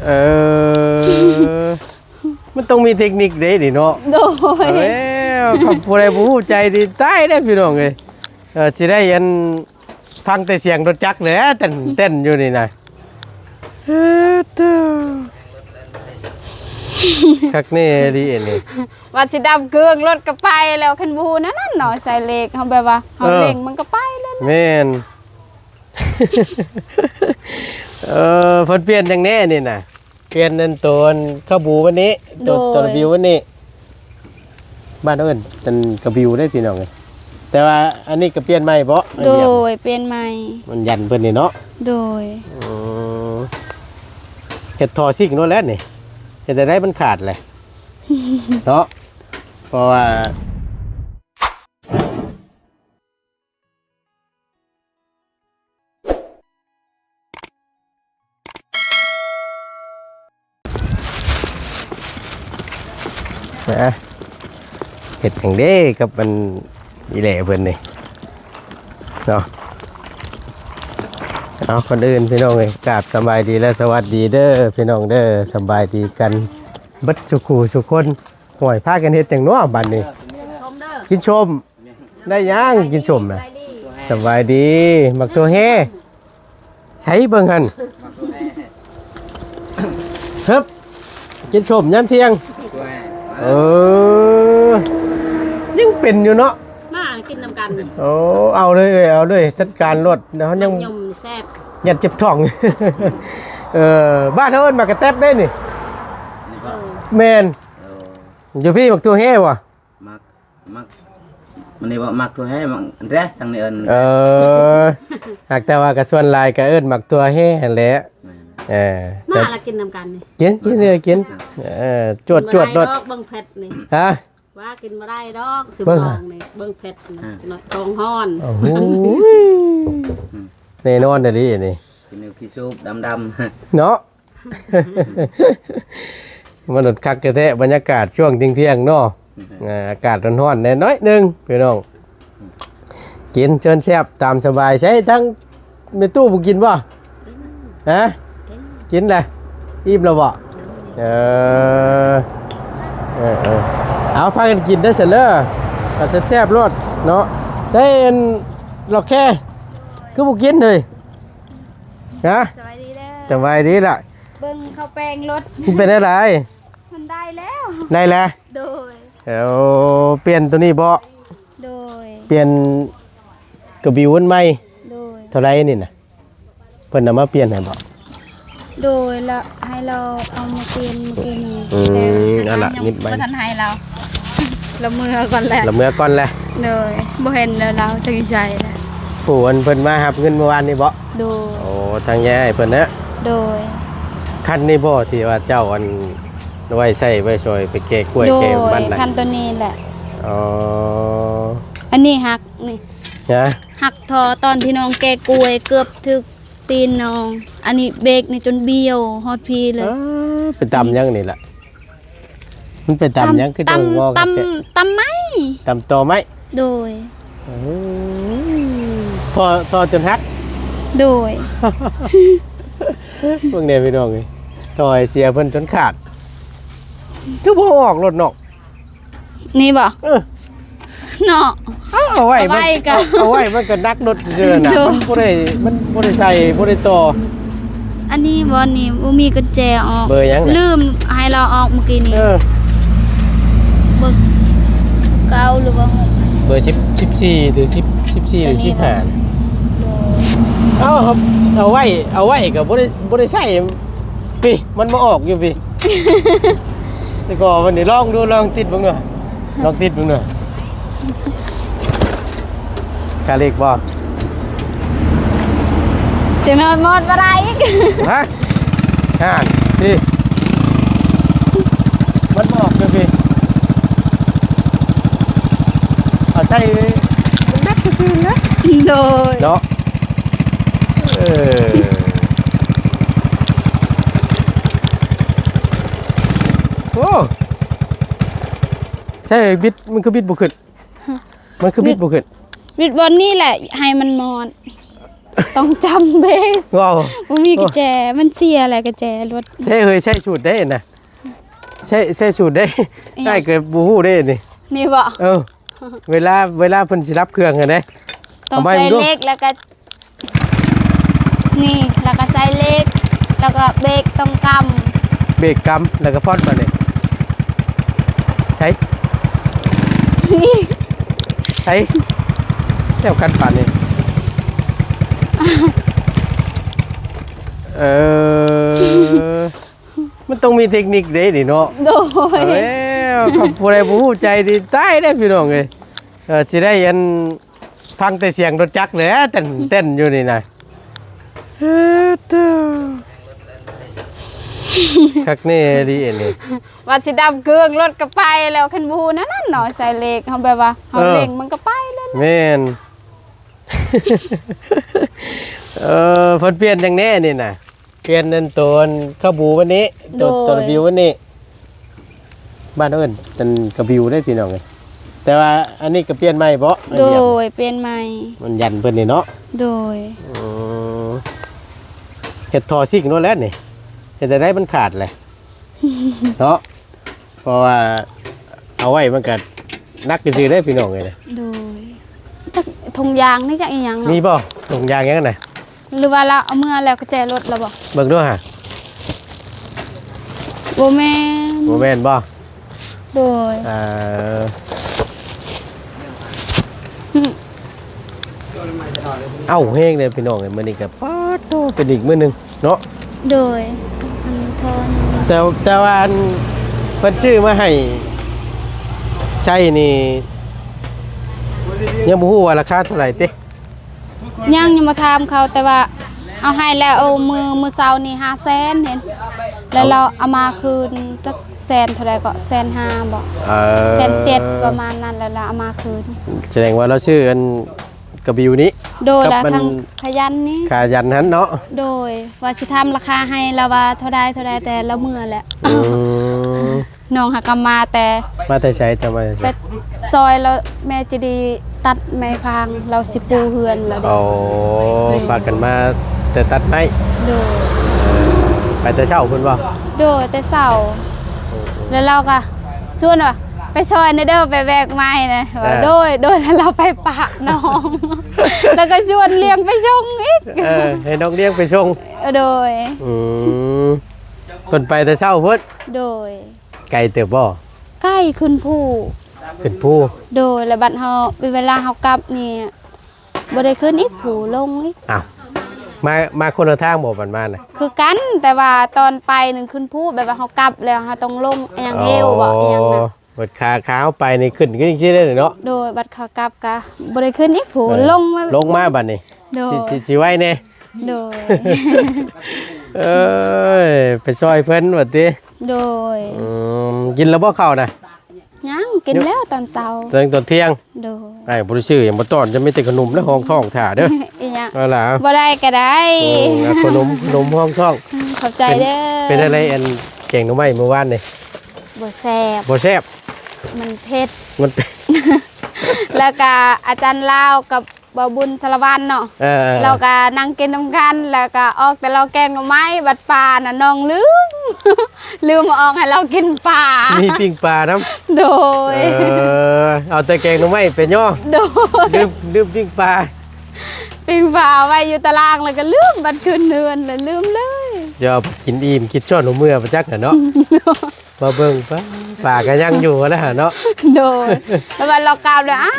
ເອີ ມັນຕ້ອງມີເຕັກນິກເດ້ນີ້ເນາະ. ໂດຍ ເອົາແລ້ວ ຄັນຜູ້ໃດບໍ່ຮູ້ໃຈນີ້ຕາຍເດ້ພີ່ນ້ອງເອີຍ. ເອີ ຊິໄດ້ອັນ ຟັງແຕ່ສຽງລົດຈັກແຫຼະ ເຕັ້ນ ເຕັ້ນຢູ່ນີ້ນະ. ເອີ ໂທ້ ຄັກແນ່ອີ່ຫຼີອັນນີ້ ວ່າຊິດັບເຄື່ອງລົດກໍໄປແລ້ວ. ຄັນບໍ່ຮູ້ແນວນັ້ນເນາະ ໃສ່ເລກ ເຮົາແບບວ່າເຮົາ ເອີ ເລັ່ງມັນກໍໄປແລ້ວ. ແມ່ນ. ເອີ ເພິ່ນປ່ຽນຫຍັງແນ່ນີ້ນະ? ປ່ຽນອັນໂຕອັນຂະບູວັນນີ້ ໂຕ ໂຕລະບິວວັນນີ້ ບ້ານເອີ້ນອັນຂະບິວເດ້ພີ່ນ້ອງເອີຍ. ແຕ່ວ່າອັນນີ້ກໍປ່ຽນໃໝ່ບໍ? ໂດຍ ປ່ຽນໃໝ່ ມັນຢັນເພິ່ນນີ້ເນາະ. ໂດຍ ອືມ ເຮັດທໍ່ຊິງໂລດແຫຼະນີ້ ເຮັດຈັ່ງໃດມັນຂາດແຫຼະເນາະ ເພາະວ່າ ນະ ເຮັດຫຍັງເດ້ກັບມັນອີແຫຼເພິ່ນນີ້ເນາະ. ເອົາ ກ່ອນອື່ນພີ່ນ້ອງເອີຍ ກາບສະບາຍດີ ແລະ ສະຫວັດດີເດີພີ່ນ້ອງເດີ ສະບາຍດີກັນເບິດສູ່ຄູ່ສູ່ຄົນ. ໂອ້ຍ ພາກັນເຮັດຫຍັງເນາະບັດນີ້? ກິນສົ້ມ. ໄດ້ຫຍັງກິນສົ້ມນະ? ສະບາຍດີ ໝາກຖົ່ວແຮ່ ໃສເບິ່ງຫັ້ນ ຮຶບ ກິນສົ້ມຍາມທ່ຽງ. ເອີ ຍັງເປັນຢູ່ເນາະ ມາກິນນຳກັນ. ໂອ້ ເອົາເລີຍເອີຍ ເອົາເລີຍ ຈັດການໂລດ. ເຮົາຍັງ ໝາກຍົມແຊບ ຢ້ານເຈັບທ້ອງ. ເອີ ບ້ານເຮົາເອີ້ນໝາກກະແຕັບເດ້ນີ້. ເອີ ແມ່ນ. ເອີ ຢູ່ພີ້ໝາກຖົ່ວແຮ່ບໍ່? ໝາກ ໝາກ ມັນນີ້ບໍ່ໝາກຖົ່ວແຮ່ ໝາກອັນແດທາງນີ້ເອີ້ນ. ເອີ ຫາກແຕ່ວ່າກໍສ່ວນຫຼາຍກໍເອີ້ນໝາກຖົ່ວແຮ່ຫັ້ນແຫຼະ. ແມ່ນ. ເອີ ມາລະກິນນຳກັນນີ້ ກິນ ກິນເອີຍ ກິນ. ເອີ ຈວດ ຈວດໂລດ ເບິ່ງເຜັດນີ້. ຮະ? ວ່າກິນບໍ່ໄດ້ດອກ ເບິ່ງ ສົມປອງນີ້ ເບິ່ງເຜັດນີ້ ຮະ ໜ້ອຍທ້ອງຮ້ອນ. ໂອ້ໂຫ ແນ່ນອນອີ່ຫຼີນີ້ ກິນຢູ່ຂີ້ສູບດຳໆ ເນາະ. ມັນລົດຄັກແທ້ໆ ບັນຍາກາດຊ່ວງທ່ຽງໆເນາະ. ອືມ ອາ ອາກາດຮ້ອນໆແດ່ໜ້ອຍໜຶ່ງພີ່ນ້ອງ. ອືມ ກິນເຊີນແຊບຕາມສະບາຍ. ໃສທາງແມ່ຕູ້ບໍ່ກິນບໍ່? ຮະ? ກິນ ກິນແຫຼະ ອີ່ມແລ້ວບໍ່? ເອີ ເອີໆ ເອົາ ພາກັນກິນເດີຊັ້ນເດີ ເອົາແຊບໆໂລດເນາະ. ໃສອັນຫຼອກແຄ ຄືບໍ່ກິນເຮີ້ຍ? ຮະ? ສະບາຍດີເດີ ສະບາຍດີລະ. ເບິ່ງເຂົ້າແປງລົດ ມັນເປັນແນວໃດ? ມັນໄດ້ແລ້ວ ໄດ້ແລ້ວ. ໂດຍ ເອົາ ປ່ຽນໂຕນີ້ບໍ? ໂດຍ ປ່ຽນກະບິວອັນໃໝ່. ໂດຍ ເທົ່າໃດນີ້ນະ? ເພິ່ນເອົາມາປ່ຽນໃຫ້ບໍ? ໂດຍ ລະໃຫ້ລາວເອົາມາປ່ຽນມື້ຄືນນີ້. ອືມ ແຕ່ ອັນລະ ຍັງ ນິດໄປ ບໍ່ທັນໃຫ້ລາວ ລາວເມືອກ່ອນແຫຼະ ລາວເມືອກ່ອນແຫຼະ. ໂດຍ ບໍ່ເຫັນແລ້ວ ລາວຈັກຢູ່ໃສແລ້ວ. ຜູ້ອັນເພິ່ນມາຮັບເງິນມື້ວານນີ້ບໍ? ໂດຍ ໂອ້ ທາງຍາຍເພິ່ນນະ. ໂດຍ ຄັນນີ້ບໍທີ່ວ່າເຈົ້າອັນໄວ້ໃຊ້ໄວ້ຊ່ອຍໄປແກ່ກ້ວຍແກ່ມັນນະ? ໂດຍ ຄັນໂຕນີ້ແຫຼະ. ອໍ ອັນນີ້ຫັກນີ້ ຮະ? ຫັກທໍ່ຕອນທີ່ນ້ອງແກ່ກ້ວຍ ເກືອບຖືກຕີນນ້ອງ. ອັນນີ້ເບຣກນີ້ຈົນບ້ຽວຮອດພີເລີຍ. ເອີ ໄປຕຳຫຍັງນີ້ລະ? ມັນໄປຕຳຫຍັງ ຄື ຕຳ ຈັ່ງງໍ ຕຳ ຕຳໄມ້ ຕຳຕໍໄມ້. ໂດຍ ໂອ້ຍ ທໍ່ ທໍ່ຈົນຫັກ. ໂດຍ ເບິ່ງແດ່ພີ່ນ້ອງເອີຍ ທໍ່ໄອເສຍເພິ່ນຈົນຂາດ ຄືບໍ່ເອົາອອກໂລດເນາະ. ນີ້ບໍ? ເອີ ເນາະ ເອົາ ເອົາໄວ້ ເອົາໄວ້ມັນ ກໍ ເອົາ ເອົາໄວ້ມັນກໍໜັກລົດຊື່ໆນະ. ໂດຍ ມັນບໍ່ໄດ້ ມັນບໍ່ໄດ້ໃສ່ ບໍ່ໄດ້ຕໍ່. ອັນນີ້ບໍ່ ນີ້ບໍ່ມີກຸນແຈອອກ. ເບີຫຍັງນະ? ລືມໃຫ້ລາວອອກມື້ກີ້ນີ້. ເອີ ເບີເກົ້າຫຼືວ່າຫົກ ເບີສິບ ສິບສີ່ ຫຼື ສິບ ສິບສີ່ ຫຼື ສິບຫ້າ. ໂດຍ ເອົາ ເອົາໄວ້ ເອົາໄວ້ກໍບໍ່ໄດ້ ບໍ່ໄດ້ໃຊ້. ປີ ມັນມາອອກຢູ່ປີ ແຕ່ກໍວັນນີ້ລອງດູ ລອງຕິດເບິ່ງເດີ ລອງຕິດເບິ່ງເດີ. ຄາເລັກບໍ່? ຈັ່ງໜ້ອຍໝົດບໍ່ໄດ້ອີກ. ຮະ? ຫັ້ນ ປີ ມັນມາອອກຢູ່ປີ ເອົາໃສ່ມັນໜັກຊື່ໆນະ. ໂດຍ ເນາະ. ເອີ ໂອ້ ໃຊ່ ບິດ ມັນຄືບິດບໍ່ຂຶ້ນ? ຮະ? ມັນຄືບິດບໍ່ຂຶ້ນ? ບິດ ບິດບ່ອນນີ້ແຫຼະ ໃຫ້ມັນມອດ. ຕ້ອງຈຳເບກ ເວົ້າ ບໍ່ມີກະແຈ ມັນເສຍແຫຼະກະແຈລົດ ໃຊ້ເຮີຍ ໃຊ້ສູດໃດນະ ໃຊ້ ໃຊ້ສູດໃດ ອີຫຍັງ? ອ້າຍກໍບໍ່ຮູ້ເດ້ນີ້ ນີ້ບໍ? ເອີ ເວລາ ເວລາເພິ່ນຊິດັບເຄື່ອງຫັ້ນເດ້ ຕ້ອງໃສ່ເຫຼັກ ແລ້ວກໍ ນີ້ ແລ້ວກໍໃສ່ເຫຼັກ ແລ້ວກໍເບກຕ້ອງກຳ ເບກກຳ ແລ້ວກໍຜ່ອນບາດນີ້ ໃສ່ ໃສ່ ແລ້ວກັນປານນີ້ ເອີ ມັນຕ້ອງມີເຕັກນິກເດ້ນີ້ເນາະ ໂດຍ ເອົາແລ້ວ ຄັນຜູ້ໃດບໍ່ຮູ້ໃຈນີ້ຕາຍເດ້ພີ່ນ້ອງເອີຍ ເອີ ຊິໄດ້ອັນ ຟັງແຕ່ສຽງລົດຈັກແຫຼະ ເຕັ້ນ ເຕັ້ນຢູ່ນີ້ນະ ເອີ ຄັກແນ່ອີ່ຫຼີອັນນີ້ ວ່າຊິດັບເຄື່ອງລົດກໍໄປແລ້ວ ຄັນບໍ່ຮູ້ແນວນັ້ນເນາະ ໃສ່ເຫຼັກ ເຮົາແບບວ່າ ເຮົາ ເອີ ເລັ່ງມັນກໍໄປແລ້ວ ແມ່ນ ເອີ ເພິ່ນປ່ຽນຫຍັງແນ່ນີ້ນະ? ປ່ຽນອັນໂຕອັນຂະບູວັນນີ້ ໂຕ ໂຕ ໂຕ ລະບິວວັນນີ້ ບ້ານເຮົາເອີ້ນອັນກະບິວເດ້ພີ່ນ້ອງເອີຍ ແຕ່ວ່າອັນນີ້ກໍປ່ຽນໃໝ່ບໍ? ໂດຍ ປ່ຽນໃໝ່ ມັນຢັນເພິ່ນນີ້ເນາະ ໂດຍ ອືມ ເຮັດທໍ່ຊິ້ງໂລດແຫຼະນີ້ ເຮັດຈັ່ງໃດມັນຂາດແຫຼະ ເນາະ ເພາະວ່າເອົາໄວ້ມັນກໍໜັກຊື່ໆເດ້ພີ່ນ້ອງເອີຍ ໂດຍ ຈັກຖົງຢາງນີ້ຈັກອີ່ຫຍັງເນາະ ມີບໍ່ຖົງຢາງຫຍັງນະ? ຫຼືວ່າລາວເອົາເມືອແລ້ວກະແຈລົດລາວບໍ? ເບິ່ງດູຫາ ບໍ່ແມ່ນ ບໍ່ແມ່ນບໍ? ໂດຍ ເອີ ອືມ ເອົ້າແຮງເດ້ພີ່ນ້ອງເອີຍ ມື້ນີ້ກໍປາດໂທ້ ເປັນອີກມື້ໜຶ່ງເນາະ ໂດຍ ອັນທອນ ແຕ່ ແຕ່ວ່າອັນເພິ່ນຊື້ມາໃຫ້ໃຊ້ນີ້ ຍັງບໍ່ຮູ້ວ່າລາຄາເທົ່າໃດຕິ? ຍັງ ຍັງບໍ່ຖາມເຂົາ ແຕ່ວ່າເອົາໃຫ້ແລ້ວ ເອົາມື້ ມື້ເຊົ້ານີ້ຫ້າແສນເຫັນ ແລ້ວລາວເອົາມາຄືນຈັກແສນເທົ່າໃດເກາະ ແສນຫ້າບໍ ເອີ ແສນເຈັດປະມານນັ້ນ ແລ້ວລາວເອົາມາຄືນ ສະແດງວ່າລາວຊື້ອັນກະບິວນີ້ ໂດຍ ກັບອັນຂະຢັນນີ້ ຂະຢັນຫັ້ນເນາະ ໂດຍ ວ່າຊິຖາມລາຄາໃຫ້ລາວວ່າເທົ່າໃດ ເທົ່າໃດ ແຕ່ລາວເມືອແລ້ວ ອືມ ນ້ອງຫາກະມາແຕ່ ມາແຕ່ໃສ? ເຈົ້າມາແຕ່ໃສ? ໄປຊ່ອຍລາວ ແມ່ໃຈດີຕັດໄມ້ພາງ ລາວຊິປູເຮືອນລາວເດ້ ໂອ້ ອືມ ພາກັນມາແຕ່ຕັດໄມ້ ໂດຍ ເອີ ໄປແຕ່ເຊົ້າພຸ້ນບໍ່? ໂດຍ ແຕ່ເຊົ້າ ໂອ້ ແລ້ວລາວກະຊວນວ່າ ໄປຊ່ອຍແດ່ເດີ ໄປແບກໄມ້ນະ ວ່າ ເອີ ໂດຍ ໂດຍ ແລ້ວລາວໄປປະນ້ອງ ແລ້ວກໍຊວນລ້ຽງໄປສົ່ງອີກ ເອີ ໃຫ້ນ້ອງລ້ຽງໄປສົ່ງ ເອີ ໂດຍ ອືມ ເພິ່ນໄປແຕ່ເຊົ້າພຸ້ນ ໂດຍ ໄກເຕີບບໍ່? ໄກ ຂຶ້ນພູ ຂຶ້ນພູ ໂດຍ ແລ້ວບັດເຮົາ ເວລາເຮົາກັບນີ້ ບໍ່ໄດ້ຂຶ້ນອີກ ພູລົງອີກ ອ້າວ ມາ ມາຄົນລະທາງບໍ່ ບັດມານະ? ຄືກັນ ແຕ່ວ່າຕອນໄປນັ້ນຂຶ້ນພູ ແບບວ່າເຮົາກັບແລ້ວເຮົາຕ້ອງລົງ ອີ່ຫຍັງ ອໍ ເຮວບໍ ອີ່ຫຍັງນະ ບັດຂາ ຂາເຮົາໄປນີ້ຂຶ້ນຄືຈັ່ງຊີ້ເດ້ເນາະ ໂດຍ ບັດຂາກັບກະບໍ່ໄດ້ຂຶ້ນອີກ ພູ ເອີ ລົງມາ ລົງມາບັດນີ້ ໂດຍ ຊິ ຊິ ຊິໄວແດ່ ໂດຍ ເອີຍ ໄປຊ່ອຍເພິ່ນວ່າຕິ ໂດຍ ອືມ ກິນແລ້ວບໍ່ເຂົ້ານະ? ຍັງ ກິນແລ້ວຕອນເຊົ້າ ແຕ່ຕອນທ່ຽງ ໂດຍ ອ້າຍບໍ່ໄດ້ຊື້ຫຍັງມາຕ້ອນ ຈະມີແຕ່ຂະໜົມ ແລະ ຮອງທ້ອງຖ້າເດີ ອີຫຍັງ ເອົາລະ ບໍ່ໄດ້ກໍໄດ້ ໂອ້ ຂະໜົມ ຂະໜົມຮອງທ້ອງ ອືມ ຂອບໃຈເດີ ເປັນ ເປັນຈັ່ງໃດ ອັນແກງໜໍ່ໄມ້ມື້ວານນີ້? ບໍ່ແຊບ ບໍ່ແຊບ ມັນເຜັດ ມັນເຜັດ ແລ້ວກະອາຈານລາວກັບ ບ່າວບຸນສາລະວັນເນາະ ເອີ ເອີ ເຮົາກໍນັ່ງກິນນຳກັນ ແລ້ວກໍອອກແຕ່ເຮົາແກງໜໍ່ໄມ້ ບັດປານະນ້ອງລືມ ລືມເອົາອອກໃຫ້ເຮົາກິນປາ ມີປີ້ງປານຳ ໂດຍ ເອີ ເອົາແຕ່ແກງໜໍ່ໄມ້ໄປຍໍ ໂດຍ ລືມ ລືມປີ້ງປາ ປີ້ງປາເອົາໄວ້ຢູ່ຕາລາງ ແລ້ວກໍລືມ ບັດຂຶ້ນເຮືອນແລ້ວລືມເລີຍ ຢ່າກິນອີ່ມ ຄິດຊ້ອນຫົວເມືອປະຈັກນະເນາະ. ມາເບິ່ງ ປາ ປາກໍຍັງຢູ່ຫັ້ນແຫຼະເນາະ ໂດຍ ແລ້ວບັດເຮົາກັບແລ້ວ ອ້າ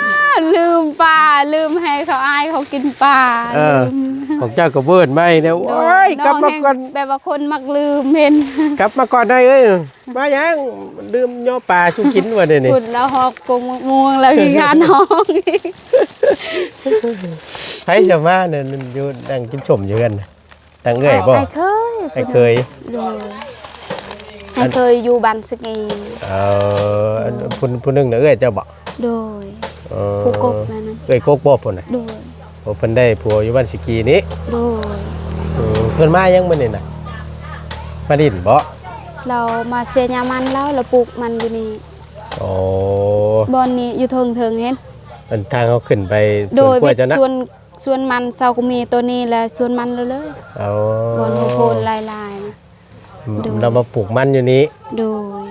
ລືມປາ ລືມໃຫ້ເຂົາ ອ້າຍເຂົາກິນປາ ເອີ ລືມ ຂອງເຈົ້າກໍເວີນມາອີກແລ້ວ ໂດຍ ໂອ້ຍ ນ້ອງ ກັບມາກ່ອນ ແບບວ່າຄົນມັກລືມ ເຫັນ ກັບມາກ່ອນໄດ້ເອີຍ ມາຫຍັງ ລືມຍໍປາສູ່ກິນວ່າແນວນີ້ ພຸ້ນລາວຮອກກົງໝາກມ່ວງ ລາວຂີ້ຄ້ານຮ້ອງ ໃຜຈະມານັ້ນ ຢູ່ນັ່ງກິນສົ້ມຢູ່ເຮືອນ ທາງເອື້ອຍບໍ່? ອ້າຍເຂີຍ ອ້າຍເຂີຍ ໂດຍ ອ້າຍເຂີຍຢູ່ບ້ານສະກີ ເອີ ອັນ ອືມ ຜູ້ ຜູ້ໜຶ່ງນະເອື້ອຍເຈົ້າບໍ່? ໂດຍ ເອີ ຜູ້ກົກນັ້ນນະ ເອື້ອຍກົກບໍ່ຜູ້ນະ? ໂດຍ ໂອ້ ເພິ່ນໄດ້ຜົວຢູ່ບ້ານສະກີນີ້ ໂດຍ ອືມ ເພິ່ນມາຫຍັງມື້ນີ້ນະ? ມາຫຼິ້ນບໍ່? ລາວມາເສຍຫຍ້າມັນລາວ ລາວປູກມັນຢູ່ນີ້ ໂອ້ ບ່ອນນີ້ຢູ່ເທິງໆ ເຫັນ ອັນທາງເຮົາຂຶ້ນໄປ ໂດຍ ສວນກ້ວຍເຈົ້ານະ ເປັນສວນ ສວນມັນເຊົາກໍມີໂຕນີ້ແຫຼະ ສວນມັນລາວເລີຍ. ເອົາ ບ່ອນຫົວໂພນຫຼາຍໆນະ. ໂດຍ ລາວມາປູກມັນຢູ່ນີ້. ໂດຍ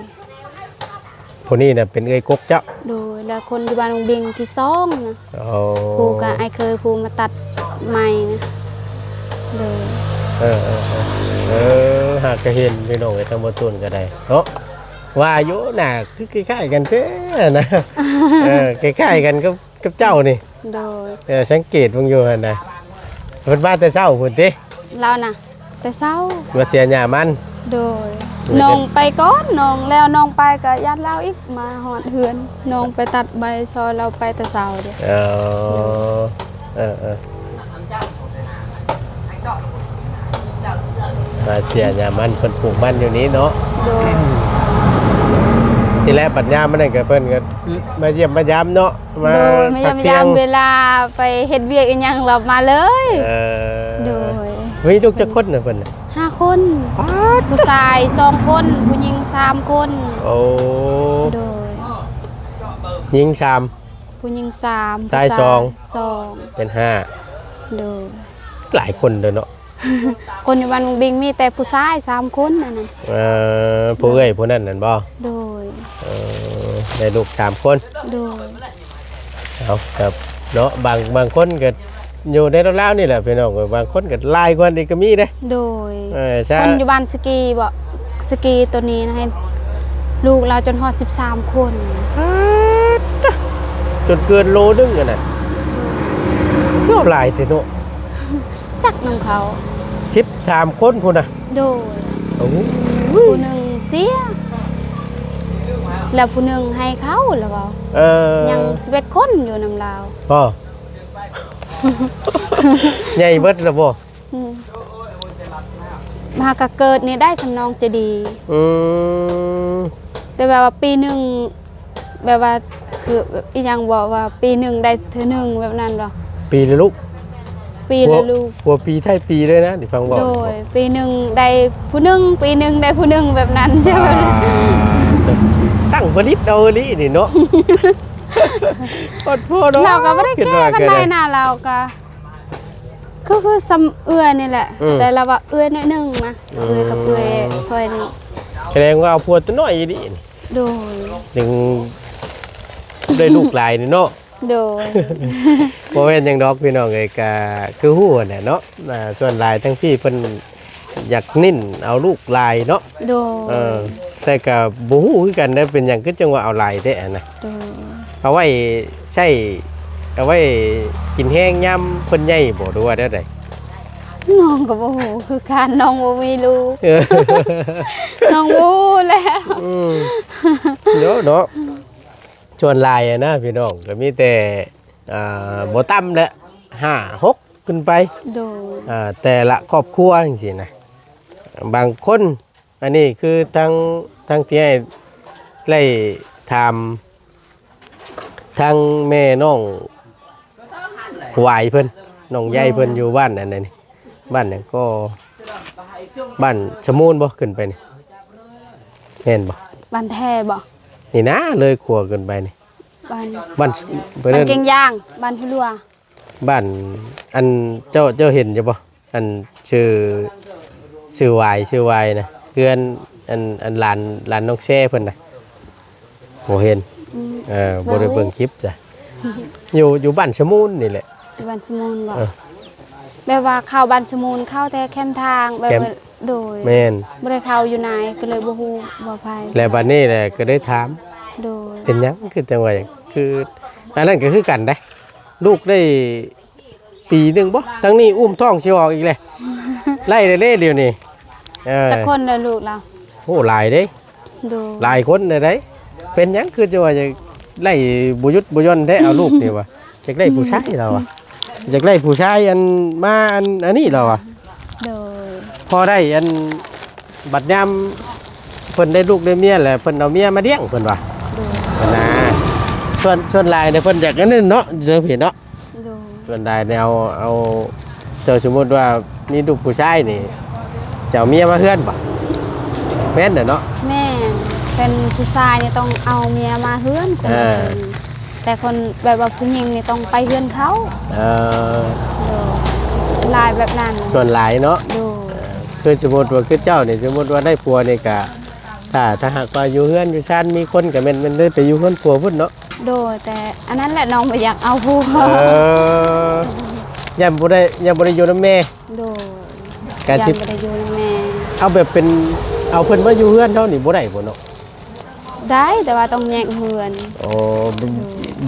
ຜູ້ນີ້ນະເປັນເອື້ອຍກົກເຈົ້າ. ໂດຍ ແລ້ວຄົນຢູ່ບ້ານບົງບິງທີສອງນະ. ໂອ້ ຜູ້ກະອ້າຍເຄີຍຜູ້ມາຕັດໄມ້ນະ. ໂດຍ ເອີ ເອີ ເອີ ເອີ ຫາກະເຫັນພີ່ນ້ອງເອີຍ ທາງບໍ່ຕູນກໍໄດ້ເນາະ ວ່າຢູ່ໜ້າຄືຄ້າຍໆກັນແທ້ນະ. ເອີ ຄ້າຍໆກັນກັບ ກັບເຈົ້ານີ້. ໂດຍ ເອີ ສັງເກດເບິ່ງຢູ່ຫັ້ນນະ ເພິ່ນມາແຕ່ເຊົ້າພຸ້ນຕິ? ລາວນະ ແຕ່ເຊົ້າ ມາເສຍຫຍ້າມັນ. ໂດຍ ໂດຍ ນ້ອງໄປກ່ອນ ນ້ອງແລ້ວ ນ້ອງໄປກໍຢ້ານລາວອີກ ມາຮອດເຮືອນ ນ້ອງໄປຕັດໃບຊ່ອຍລາວໄປແຕ່ເຊົ້າເດ້. ເອີ ເອີ ເອີ ມາເສຍຫຍ້າມັນ ເພິ່ນປູກມັນຢູ່ນີ້ເນາະ. ໂດຍ ທີແລກບັດຍາມມັນນັ້ນກໍ ເພິ່ນກໍມາຢ້ຽມມາຢາມເນາະ. ມາ ໂດຍ ມາຢ້ຽມມາຢາມ ພັກທ່ຽງ ເວລາໄປເຮັດວຽກອີ່ຫຍັງລາວມາເລີຍ. ເອີ ໂດຍ ມີລູກຈັກຄົນນະເພິ່ນນະ? ຫ້າຄົນ. ປາດ ຜູ້ຊາຍສອງຄົນ ຜູ້ຍິງສາມຄົນ. ໂອ້ ໂດຍ ຍິງສາມ ຜູ້ຍິງສາມ ຊາຍ ຜູ້ຊາຍສອງ ສອງ ເປັນຫ້າ. ໂດຍ ຫຼາຍຄົນເດີເນາະ. ຄົນຢູ່ບ້ານບົງບິງມີແຕ່ຜູ້ຊາຍສາມຄົນອັນນັ້ນ. ເອີ ຜູ້ເອື້ອຍຜູ້ນັ້ນນັ້ນບໍ່? ໂດຍ ເອີ ໄດ້ລູກສາມຄົນ. ໂດຍ ເອົາ ແບບເນາະ ບາງ ບາງຄົນກໍຢູ່ໃນລາວໆນີ້ແຫຼະພີ່ນ້ອງ ບາງຄົນກໍຫຼາຍກວ່ານີ້ກໍມີເດ້. ໂດຍ ເອີ ຊະ ຄົນຢູ່ບ້ານສະກີບໍ່? ສະກີໂຕນີ້ນະ ໃຫ້ລູກລາວຈົນຮອດສິບສາມຄົນ. ປາດ ຈົນເກີນໂລໜຶ່ງຫັ້ນນະ. ໂດຍ ຄືເອົາຫຼາຍແທ້ເນາະ. ຈັກນຳເຂົາ ສິບສາມຄົນພຸ້ນນະ. ໂດຍ ໂອ້ໂຫ ຜູ້ໜຶ່ງເສຍ ແລ້ວຜູ້ໜຶ່ງໃຫ້ເຂົາລະເວົ້າ. ເອີ ຍັງສິບເອັດຄົນຢູ່ນຳລາວ. ບໍ່ ໃຫຍ່ເບິດລະບໍ່? ອືມ ຫາກະເກີດນີ້ໄດ້ສຳນອງຈະດີ. ອືມ ແຕ່ແບບວ່າປີໜຶ່ງ ແບບວ່າ ຄືອີ່ຫຍັງເວົ້າວ່າປີໜຶ່ງໄດ້ເທື່ອໜຶ່ງແບບນັ້ນບໍ່? ປີລະລູກ ປີລະລູກ ຫົວປີທ້າຍປີເລີຍນະ ນີ້ຟັງເວົ້າ. ໂດຍ ປີໜຶ່ງໄດ້ຜູ້ໜຶ່ງ ປີໜຶ່ງໄດ້ຜູ້ໜຶ່ງແບບນັ້ນ. ອ່າ ຕັ້ງຜະລິດເອົາອີ່ຫຼີນີ້ເນາະ. ປາດໂທເນາະ ລາວກໍບໍ່ໄດ້ແກ່ປານໃດນະ ລາວກໍ ຄື ຄືສ່ຳເອື້ອຍນີ້ແຫຼະ. ອືມ ແຕ່ລາວວ່າເອື້ອຍໜ້ອຍໜຶ່ງນະ. ອືມ ເອື້ອຍກັບເອື້ອຍຂ້ອຍນີ້ ສະແດງວ່າເອົາຜົວຕົວນ້ອຍອີ່ຫຼີນີ້. ໂດຍ ຈຶ່ງໄດ້ລູກຫຼາຍນີ້ເນາະ. ໂດຍ ບໍ່ແມ່ນຫຍັງດອກພີ່ນ້ອງເອີຍ ກະຄືຮູ້ຫັ້ນແຫຼະເນາະ. ອ່າ ສ່ວນຫຼາຍທາງພີ້ເພິ່ນ ຢາກເນັ້ນເອົາລູກຫຼາຍເນາະ. ໂດຍ ເອີ ແຕ່ກໍບໍ່ຮູ້ຄືກັນເດ້ ເປັນຫຍັງຄືຈັ່ງວ່າເອົາຫຼາຍແທ້ຫັ້ນນະ. ໂດຍ ເອົາໄວ້ໃຊ້ ເອົາໄວ້ກິນແຮງຍາມເພິ່ນໃຫຍ່ບໍ່ ຫຼືວ່າແນວໃດ? ນ້ອງກໍບໍ່ຮູ້ຄືກັນ ນ້ອງບໍ່ມີລູກ. ເອີ ນ້ອງບໍ່ຮູ້ແລ້ວ. ອືມ ເນາະ ເນາະ ສ່ວນຫຼາຍນະພີ່ນ້ອງ ກໍມີແຕ່ ອ່າ ບໍ່ຕ່ຳແຫຼະ ຫ້າ ຫົກ ຂຶ້ນໄປ. ໂດຍ ອ່າ ແຕ່ລະຄອບຄົວຈັ່ງຊີ້ນະ ບາງຄົນ ອັນນີ້ຄືທາງ ທາງທີ່ອ້າຍໄລ່ຖາມ ທາງແມ່ນ້ອງຫວາຍເພິ່ນ ນ້ອງໃຫຍ່ເພິ່ນ ແມ່ນ ຢູ່ບ້ານອັນນັ້ນນີ້ ບ້ານຫຍັງກໍ ບ້ານສະມູນບໍ່? ຂຶ້ນໄປນີ້ ແມ່ນບໍ່? ບ້ານແທ້ບໍ່? ນີ້ນະ ເລີຍຂົວຂຶ້ນໄປນີ້ ບ້ານ ບ້ານ ບ້ານເກັງຢາງ ບ້ານຫ້ວຍຫຼວງ. ບ້ານ ອັນ ເຈົ້າ ເຈົ້າເຫັນຢູ່ບໍ່? ອັນ ຊື່ ຊື່ຫວາຍ ຊື່ຫວາຍນະ ເຮືອນ ອັນ ອັນ ຫຼານ ຫຼານນ້ອງແຊເພິ່ນນະ ບໍ່ເຫັນ. ອືມ ເອີ ບໍ່ໄດ້ເບິ່ງຄລິບຈ້ະ. ຢູ່ ຢູ່ບ້ານສະມູນນີ້ແຫຼະ. ຢູ່ບ້ານສະມູນບໍ່? ເອີ ແບບວ່າເຂົ້າບ້ານສະມູນ ເຂົ້າແຕ່ແຄມທາງ ແບບ ແຄມ ໂດຍ ແມ່ນ ບໍ່ໄດ້ເຂົ້າຢູ່ໃນ ກໍເລີຍບໍ່ຮູ້ວ່າໃຜ. ແລ້ວບັດນີ້ແຫຼະ ກໍໄດ້ຖາມ. ໂດຍ ເປັນຫຍັງຄືຈັ່ງວ່າ ຄື ອັນນັ້ນກໍຄືກັນເດ້ ລູກໄດ້ປີໜຶ່ງບໍ່? ທາງນີ້ອຸ້ມທ້ອງຊິອອກອີກແລ້ວ ໄລ່ແລ້ວເດ້ດຽວນີ້. ເອີ ຈັກຄົນລະລູກລາວ? ໂອ້ ຫຼາຍເດ້. ໂດຍ ຫຼາຍຄົນເດ້. ເປັນຫຍັງຄືຈັ່ງວ່າຢາກໄລ່ບໍ່ຢຸດບໍ່ຢ່ອນແທ້ ເອົາລູກນີ້ວ່າ ຢາກໄດ້ຜູ້ຊາຍລາວວ່າ ຢາກໄດ້ຜູ້ຊາຍ ອັນ ມາ ອັນ ອັນນີ້ລາວວ່າ. ໂດຍ ພໍໄດ້ ອັນ ບັດຍາມເພິ່ນໄດ້ລູກໄດ້ເມຍແລ້ວ ເພິ່ນເອົາເມຍມາລ້ຽງເພິ່ນວ່າ. ໂດຍ ນະ ສ່ວນ ສ່ວນຫຼາຍເນຍ ເພິ່ນຢາກອັນນັ້ນເນາະ ຢູ່ເທິງພີ້ເນາະ. ໂດຍ ສ່ວນຫຼາຍແນວເອົາ ເຈົ້າສົມມຸດວ່າມີລູກຜູ້ຊາຍນີ້ ຈະເອົາເມຍມາເຮືອນບໍ່? ແມ່ນແຫຼະເນາະ. ແມ່ນ ເປັນຜູ້ຊາຍນີ້ຕ້ອງເອົາເມຍມາເຮືອນຄົນ. ເອີ ລະຄົນ ແຕ່ຄົນແບບວ່າຜູ້ຍິງນີ້ຕ້ອງໄປເຮືອນເຂົາ. ເອີ ໂດຍ ຫຼາຍແບບນັ້ນ. ສ່ວນຫຼາຍເນາະ. ໂດຍ ເອີ ຄືສົມມຸດວ່າຄືເຈົ້ານີ້ ສົມມຸດວ່າໄດ້ຜົວນີ້ກະ ຖ້າ ຖ້າຫາກວ່າຢູ່ເຮືອນຢູ່ຊານມີຄົນກະແມ່ນ ແມ່ນໄດ້ໄປຢູ່ເຮືອນຜົວພຸ້ນເນາະ. ໂດຍ ແຕ່ອັນນັ້ນແຫຼະ ນ້ອງບໍ່ຢາກເອົາຜົວ. ເອີ ຢ້ານບໍ່ໄດ້ ຢ້ານບໍ່ໄດ້ຢູ່ນຳແມ່. ໂດຍ ກະຊິ ຢ້ານບໍ່ໄດ້ຢູ່ນຳແມ່. ເອົາແບບເປັນ ເອົາເພິ່ນມາຢູ່ເຮືອນເຮົານີ້ບໍ່ໄດ້ບໍ່ເນາະ? ໄດ້ ແຕ່ວ່າຕ້ອງແຍກເຮືອນ. ອໍ ບໍ່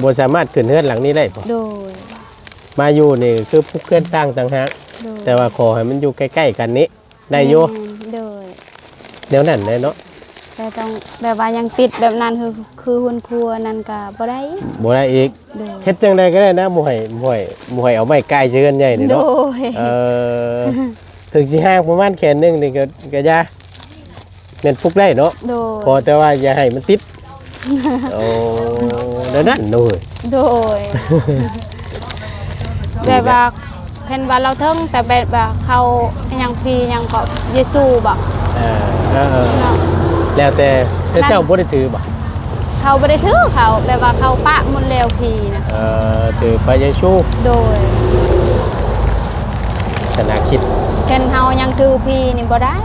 ບໍ່ສາມາດຂຶ້ນເຮືອນຫຼັງນີ້ໄດ້ບໍ່? ໂດຍ ມາຢູ່ນີ້ຄືປຸກເຮືອນຕ່າງຕ່າງຫາກ. ໂດຍ ແຕ່ວ່າຂໍໃຫ້ມັນຢູ່ໃກ້ໆກັນນີ້ໄດ້ຢູ່. ແມ່ນ ໂດຍ ແນວນັ້ນແຫຼະເນາະ. ແຕ່ຕ້ອງແບບວ່າຍັງຕິດແບບນັ້ນ ຄື ຄືເຮືອນຄົວນັ້ນກະບໍ່ໄດ້ ບໍ່ໄດ້ອີກ. ໂດຍ ເຮັດຈັ່ງໃດກະໄດ້ນະ ບໍ່ໃຫ້ ບໍ່ໃຫ້ ບໍ່ໃຫ້ເອົາໄມ້ກ່າຍໃສ່ເຮືອນໃຫຍ່ນີ້ເນາະ. ໂດຍ ເອີ ເຖິງຊິຫ່າງປະມານແຂນໜຶ່ງນີ້ກະ ກະຢ່າ ແມ່ນປຸກໄດ້ເນາະ. ໂດຍ ຂໍແຕ່ວ່າຢ່າໃຫ້ມັນຕິດ. ໂອ້ ແນວນັ້ນເນາະ. ໂດຍ ແບບວ່າ ເຫັນວ່າລາວເຖິງ ແຕ່ແບບວ່າເຂົາຫຍັງ ຜີຫຍັງເກາະ ເຢຊູບໍ? ເອີ ເອີ ເອີ ເນາະ ແລ້ວແຕ່. ແຕ່ເຈົ້າບໍ່ໄດ້ຖືບໍ? ເຂົາບໍ່ໄດ້ຖື ເຂົາແບບວ່າເຂົາປະໝົດແລ້ວຜີນະ. ເອີ ຖືພະເຢຊູ. ໂດຍ ສາສະໜາຄຣິດ ຄັນເຮົາຍັງຖືຜີນີ້ບໍ່ໄດ້.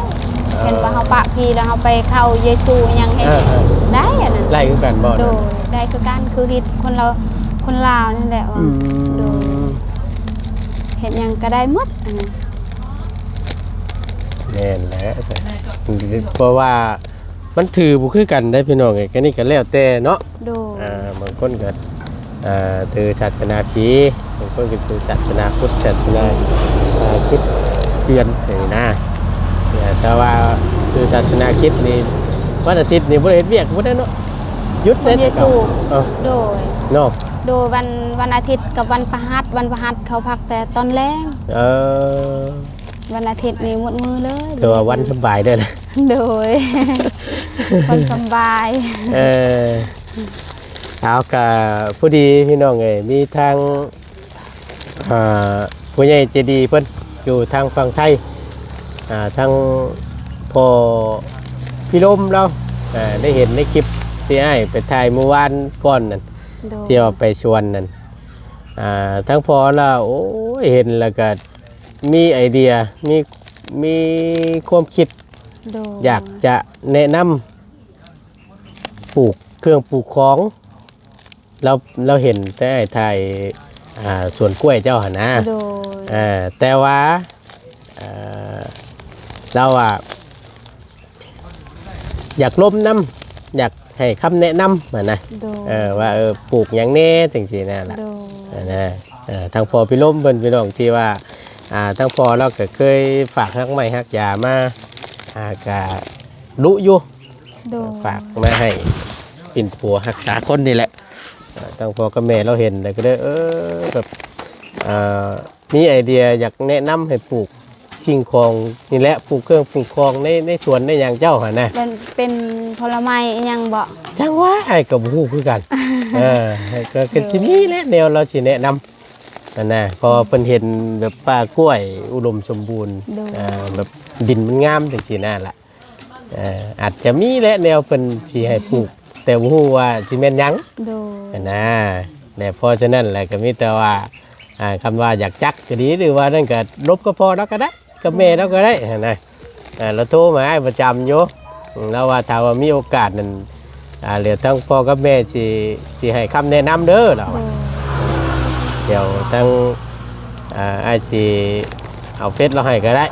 ເອີ ຄັນວ່າເຮົາປະຜີແລ້ວເຮົາໄປເຂົ້າເຢຊູຫຍັງໃຫ້ ເອີ ເອີ ໄດ້ອັນນັ້ນ. ໄດ້ຄືກັນບໍ? ໂດຍ ໄດ້ຄືກັນ ຄືຮີດຄົນລາວ ຄົນລາວນັ້ນແຫຼະວ່າ. ອືມ ໂດຍ ເຮັດຫຍັງກະໄດ້ໝົດອັນນັ້ນ. ແມ່ນແຫຼະ ເພາະວ່າມັນຖືບໍ່ຄືກັນເດ້ພີ່ນ້ອງເອີຍ. ກະນີ້ກະແລ້ວແຕ່ເນາະ. ໂດຍ ອ່າ ບາງຄົນກະ ອ່າ ຖືສາສະໜາຜີ ບາງຄົນກະຖືສາສະໜາພຸດ ສາສະໜາ ອ່າ ຄຣິດຕຽນນີ້ນະ. ແຕ່ວ່າຖືສາສະໜາຄຣິດນີ້ ວັນອາທິດນີ້ບໍ່ໄດ້ເຮັດວຽກບໍ່ໄດ້ເນາະ ຢຸດເດ້. ເອີ ໂດຍ ເນາະ. ໂດຍ ວັນ ວັນອາທິດກັບວັນພະຫັດ ວັນພະຫັດເຂົາພັກແຕ່ຕອນແລງ. ເອີ ວັນອາທິດນີ້ໝົດມື້ເລີຍ. ຖືວ່າວັນສະບາຍເດີນະ. ໂດຍ ວັນສະບາຍ. ເອີ ເອົາ ກະພໍດີພີ່ນ້ອງເອີຍ ມີທາງ ອ່າ ຜູ້ໃຫຍ່ໃຈດີເພິ່ນຢູ່ທາງຝັ່ງໄທ ອ່າ ທາງພໍ່ພິລົມລາວ ອ່າ ໄດ້ເຫັນໃນຄລິບທີ່ອ້າຍໄປຖ່າຍມື້ວານກ່ອນນັ້ນ. ໂດຍ ທີ່ວ່າໄປສວນນັ້ນ ອ່າ ທາງພໍ່ລາວ ໂອ້ຍ ເຫັນແລ້ວກະມີໄອເດຍ ມີ ມີຄວາມຄິດ ໂດຍ ຢາກຈະແນະນຳ ປູກເຄື່ອງປູກຂອງ. ລາວ ລາວເຫັນແຕ່ອ້າຍຖ່າຍ ອ່າ ສວນກ້ວຍເຈົ້າຫັ້ນນະ. ໂດຍ ເອີ ແຕ່ວ່າ ເອີ ລາວວ່າ ຢາກລົມນຳ ຢາກໃຫ້ຄຳແນະນຳຫັ້ນນະ. ໂດຍ ເອີ ວ່າ ເອີ ປູກຫຍັງແດ່ ຈັ່ງຊີ້ນະລະ. ໂດຍ ຫັ້ນນະ ເອີ ທາງພໍ່ພິລົມເພິ່ນ ພີ່ນ້ອງ ທີ່ວ່າ ອ່າ ທາງພໍ່ລາວກະເຄີຍຝາກຮັກໄມ້ຮັກຢາມາ ອ່າ ກະດຸຢູ່. ໂດຍ ຝາກມາໃຫ້ປິ່ນປົວຮັກສາຄົນນີ້ແຫຼະ. ເອີ ທາງພໍ່ກັບແມ່ລາວເຫັນແລ້ວກະເລີຍ ເອີ ແບບ ເອີ ມີໄອເດຍຢາກແນະນຳໃຫ້ປູກສິ່ງຂອງນີ້ແຫຼະ ປູກເຄື່ອງປູກຂອງໃນ ໃນສວນໃນຫຍັງເຈົ້າຫັ້ນນະ. ເປັນ ເປັນຜົນລະໄມ້ອີ່ຫຍັງບໍ? ຈັ່ງຫວະ ອ້າຍກະບໍ່ຮູ້ຄືກັນ. ເອີ ກະ ກະຊິມີແຫຼະແນວລາວຊິແນະນຳຫັ້ນນະ ເພາະວ່າເພິ່ນເຫັນແບບປ່າກ້ວຍອຸດົມສົມບູນ. ໂດຍ ເອີ ແບບດິນມັນງາມຈັ່ງຊີ້ນະລະ. ເອີ ອາດຈະມີແຫຼະແນວເພິ່ນຊິໃຫ້ປູກ ແຕ່ບໍ່ຮູ້ວ່າຊິແມ່ນຫຍັງ. ໂດຍ ຫັ້ນນະ ແລະ ເພາະສະນັ້ນແຫຼະ ກະມີແຕ່ວ່າ ອ່າ ຄຳວ່າຢາກຈັກກະດີ ຫຼືວ່ານັ້ນກະລົມກັບພໍ່ລາວກະໄດ້ ກັບແມ່ລາວກະໄດ້ຫັ້ນນະ. ເອີ ລາວໂທມາຫາອ້າຍປະຈຳຢູ່ ລາວວ່າຖ້າວ່າມີໂອກາດນັ້ນ ອ່າ ແລ້ວທາງພໍ່ກັບແມ່ຊິ ຊິໃຫ້ຄຳແນະນຳເດີ ລາວວ່າ. ໂດຍ ດຽວທາງ ອ່າ ອ້າຍຊິເອົາເຟສລາວໃຫ້ກະໄດ້